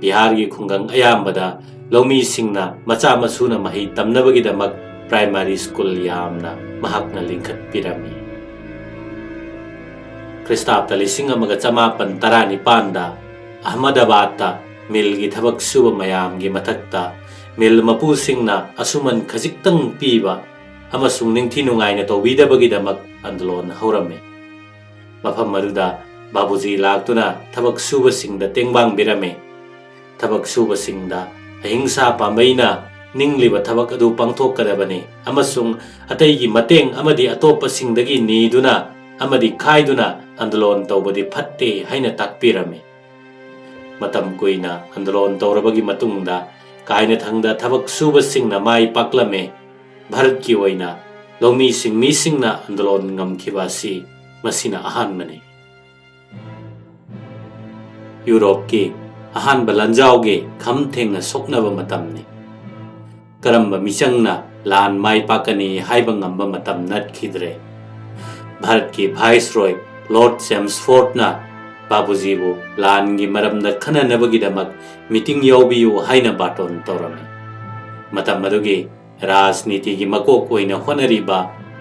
ꯕꯤꯍꯥꯔꯒꯤ ꯈꯨꯡꯒꯪ ꯑꯌꯥꯝꯕꯗ ꯂꯧꯃꯤꯁꯤꯡꯅ ꯃꯆꯥ ꯃꯁꯨꯅ ꯃꯍꯩ ꯇꯝꯅꯕꯒꯤꯗꯃꯛ ꯄ꯭ꯔꯥꯏꯃꯥꯔꯤ ꯁ꯭ꯀꯨꯜ ꯌꯥꯝꯅ ꯃꯍꯥꯛꯅ ꯂꯤꯡꯈꯠꯄꯤꯔꯝꯃꯤ꯫ ꯈ꯭ꯔꯤꯁꯇꯥꯕꯇ ꯂꯤꯁꯤꯡ ꯑꯃꯒ ꯆꯃꯥꯄꯟ ꯇꯔꯥꯅꯤꯄꯥꯟꯗ ꯑꯍꯃꯗꯥꯕꯥꯗꯇ ꯃꯤꯜꯒꯤ ꯊꯕꯛ ꯁꯨꯕ ꯃꯌꯥꯝꯒꯤ ꯃꯊꯛꯇ ꯃꯤꯜ ꯃꯄꯨꯁꯤꯡꯅ ꯑꯁꯨꯃꯟ ꯈꯖꯤꯛꯇꯪ ꯄꯤꯕ ꯑꯃꯁꯨꯡ ꯅꯤꯡꯊꯤ ꯅꯨꯡꯉꯥꯏꯅ ꯇꯧꯕꯤꯗꯕꯒꯤꯗꯃꯛ ꯑꯟꯗꯣꯂꯣꯟ ꯍꯧꯔꯝꯃꯤ꯫ ꯃꯐꯝ ꯑꯗꯨꯗ ꯕꯥꯕꯨꯖꯤ ꯂꯥꯛꯇꯨꯅ ꯊꯕꯛ ꯁꯨꯕꯁꯤꯡꯗ ꯇꯦꯡꯕꯥꯡꯕꯤꯔꯝꯃꯤ꯫ ꯊꯕꯛ ꯁꯨꯕꯁꯤꯡꯗ ꯑꯍꯤꯡꯁꯥ ꯄꯥꯝꯕꯩꯅ ꯅꯤꯡꯂꯤꯕ ꯊꯕꯛ ꯑꯗꯨ ꯄꯥꯡꯊꯣꯛꯀꯗꯕꯅꯤ ꯑꯃꯁꯨꯡ ꯑꯇꯩꯒꯤ ꯃꯇꯦꯡ ꯑꯃꯗꯤ ꯑꯇꯣꯞꯄꯁꯤꯡꯗꯒꯤ ꯅꯤꯗꯨꯅ ꯑꯃꯗꯤ ꯈꯥꯏꯗꯨꯅ ꯑꯟꯗꯣꯂꯣꯟ ꯇꯧꯕꯗꯤ ꯐꯠꯇꯦ ꯍꯥꯏꯅ ꯇꯥꯛꯄꯤꯔꯝꯃꯤ꯫ ꯃꯇꯝ ꯀꯨꯏꯅ ꯑꯟꯗꯣꯂꯣꯟ ꯇꯧꯔꯕꯒꯤ ꯃꯇꯨꯡꯗ ꯀꯥꯏꯅꯊꯪꯗ ꯊꯕꯛ ꯁꯨꯕꯁꯤꯡꯅ ꯃꯥꯏ ꯄꯥꯛꯂꯝꯃꯤ꯫ ꯚꯥꯔꯠꯀꯤ ꯑꯣꯏꯅ ꯂꯧꯃꯤ ꯁꯤꯟꯃꯤꯁꯤꯡꯅ ꯑꯟꯗꯣꯂꯣꯟ ꯉꯝꯈꯤꯕ ꯑꯁꯤ ꯃꯁꯤꯅ ꯑꯍꯥꯟꯕꯅꯤ꯫ ꯌꯨꯔꯣꯞꯀꯤ ꯑꯍꯥꯟꯕ ꯂꯥꯟꯖꯥꯎꯒꯤ ꯈꯝ ꯊꯦꯡꯅ ꯁꯣꯛꯅꯕ ꯃꯇꯝꯅꯤ꯫ ꯀꯔꯝꯕ ꯃꯤꯆꯪꯅ ꯂꯥꯟ ꯃꯥꯏ ꯄꯥꯛꯀꯅꯤ ꯍꯥꯏꯕ ꯉꯝꯕ ꯃꯇꯝ ꯅꯠꯈꯤꯗ꯭ꯔꯦ꯫ ꯚꯥꯔꯠꯀꯤ ꯚꯥꯏꯁꯔꯣꯏ ꯂꯣꯔꯗ ꯆꯦꯝꯁꯐꯣꯔꯗꯅ ꯕꯥꯕꯨꯖꯤꯕꯨ ꯂꯥꯟꯒꯤ ꯃꯔꯝꯗ ꯈꯟꯅꯅꯕꯒꯤꯗꯃꯛ ꯃꯤꯇꯤꯡ ꯌꯥꯎꯕꯤꯌꯨ ꯍꯥꯏꯅ ꯕꯥꯔꯇꯣꯟ ꯇꯧꯔꯝꯃꯤ꯫ ꯃꯇꯝ ꯑꯗꯨꯒꯤ ꯔꯥꯖꯅꯤꯇꯤꯒꯤ ꯃꯀꯣꯛ ꯑꯣꯏꯅ ꯍꯣꯠꯅꯔꯤꯕ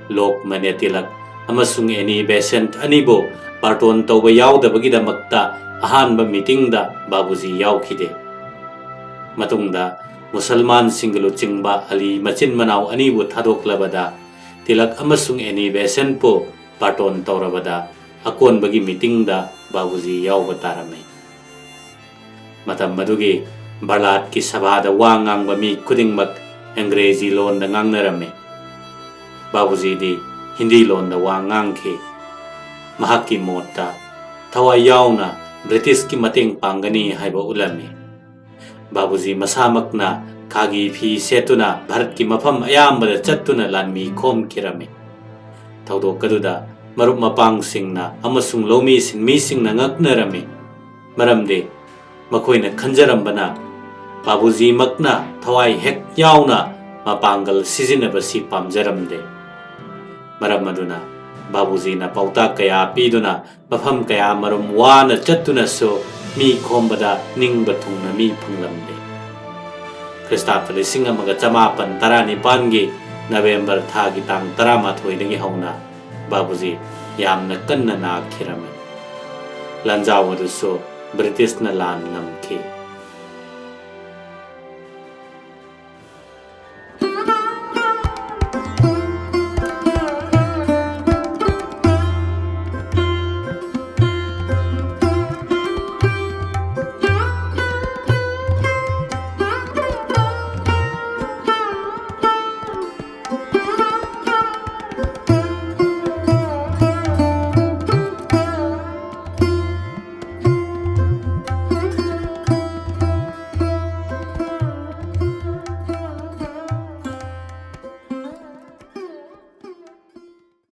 ꯂꯣꯛꯃꯟꯌ ꯇꯤꯂꯛ ꯑꯃꯁꯨꯡ ꯑꯦꯅꯤ ꯕꯦꯁꯦꯟꯠ ꯑꯅꯤꯕꯨ ꯕꯥꯔꯇꯣꯟ ꯇꯧꯕ ꯌꯥꯎꯗꯕꯒꯤꯗꯃꯛꯇ ꯑꯍꯥꯟꯕ ꯃꯤꯇꯤꯡꯗ ꯕꯥꯕꯨꯖꯤ ꯌꯥꯎꯈꯤꯗꯦ꯫ ꯃꯇꯨꯡꯗ ꯃꯨꯁꯜꯃꯥꯟꯁꯤꯡꯒ ꯂꯨꯆꯤꯡꯕ ꯑꯂꯤ ꯃꯆꯤꯟ ꯃꯅꯥꯎ ꯑꯅꯤꯕꯨ ꯊꯥꯗꯣꯛꯂꯕꯗ ꯇꯤꯂꯛ ꯑꯃꯁꯨꯡ ꯑꯦꯅꯤ ꯕꯦꯁꯦꯟꯠꯄꯨ ꯕꯥꯔꯇꯣꯟ ꯇꯧꯔꯕꯗ ꯑꯀꯣꯟꯕꯒꯤ ꯃꯤꯇꯤꯡꯗ ꯕꯥꯕꯨꯖꯤ ꯌꯥꯎꯕ ꯇꯥꯔꯝꯃꯤ꯫ ꯃꯇꯝ ꯑꯗꯨꯒꯤ ꯕꯔꯂꯥꯠꯀꯤ ꯁꯚꯥꯗ ꯋꯥ ꯉꯥꯡꯕ ꯃꯤ ꯈꯨꯗꯤꯡꯃꯛ ꯑꯪꯒ꯭ꯔꯦꯖꯤ ꯂꯣꯟꯗ ꯉꯥꯡꯅꯔꯝꯃꯤ꯫ ꯕꯥꯕꯨꯖꯤꯗꯤ ꯍꯤꯟꯗꯤ ꯂꯣꯟꯗ ꯋꯥ ꯉꯥꯡꯈꯤ꯫ ꯃꯍꯥꯛꯀꯤ ꯃꯣꯠꯇ ꯊꯋꯥꯏ ꯌꯥꯎꯅ ꯕ꯭ꯔꯤꯇꯤꯁꯀꯤ ꯃꯇꯦꯡ ꯄꯥꯡꯒꯅꯤ ꯍꯥꯏꯕ ꯎꯠꯂꯝꯃꯤ꯫ ꯕꯥꯕꯨꯖꯤ ꯃꯁꯥꯃꯛꯅ ꯈꯥꯒꯤ ꯐꯤ ꯁꯦꯠꯇꯨꯅ ꯚꯥꯔꯠꯀꯤ ꯃꯐꯝ ꯑꯌꯥꯝꯕꯗ ꯆꯠꯇꯨꯅ ꯂꯥꯟꯃꯤ ꯈꯣꯝꯈꯤꯔꯝꯃꯤ꯫ ꯊꯧꯗꯣꯛ ꯑꯗꯨꯗ ꯃꯔꯨꯞ ꯃꯄꯥꯡꯁꯤꯡꯅ ꯑꯃꯁꯨꯡ ꯂꯧꯃꯤ ꯁꯤꯟꯃꯤꯁꯤꯡꯅ ꯉꯛꯅꯔꯝꯃꯤ, ꯃꯔꯝꯗꯤ ꯃꯈꯣꯏꯅ ꯈꯟꯖꯔꯝꯕꯅ ꯕꯥꯕꯨꯖꯤꯃꯛꯅ ꯊꯋꯥꯏ ꯍꯦꯛ ꯌꯥꯎꯅ ꯃꯄꯥꯡꯒꯜ ꯁꯤꯖꯤꯟꯅꯕꯁꯤ ꯄꯥꯝꯖꯔꯝꯗꯦ꯫ ꯃꯔꯝ ꯑꯗꯨꯅ ꯕꯥꯕꯨꯖꯤꯅ ꯄꯥꯎꯇꯥꯛ ꯀꯌꯥ ꯄꯤꯗꯨꯅ ꯃꯐꯝ ꯀꯌꯥ ꯃꯔꯨꯝ ꯋꯥꯅ ꯆꯠꯇꯨꯅꯁꯨ ꯃꯤ ꯈꯣꯝꯕꯗ ꯅꯤꯡꯕ ꯊꯨꯡꯅ ꯃꯤ ꯐꯪꯂꯝꯗꯦ꯫ ꯈ꯭ꯔꯤꯁꯇꯥꯕ ꯂꯤꯁꯤꯡ ꯑꯃꯒ ꯆꯃꯥꯄꯟ ꯇꯔꯥꯅꯤꯄꯥꯟꯒꯤ ꯅꯕꯦꯝꯕꯔ ꯊꯥꯒꯤ ꯇꯥꯡ ꯇꯔꯥꯃꯥꯊꯣꯏꯗꯒꯤ ꯍꯧꯅ ꯕꯥꯕꯨꯖꯤ ꯌꯥꯝꯅ ꯀꯟꯅ ꯅꯥꯈꯤꯔꯝꯃꯤ꯫ ꯂꯥꯟꯖꯥꯎ ꯑꯗꯨꯁꯨ ꯕ꯭ꯔꯤꯇꯤꯁꯅ ꯂꯥꯟ ꯉꯝꯈꯤ꯫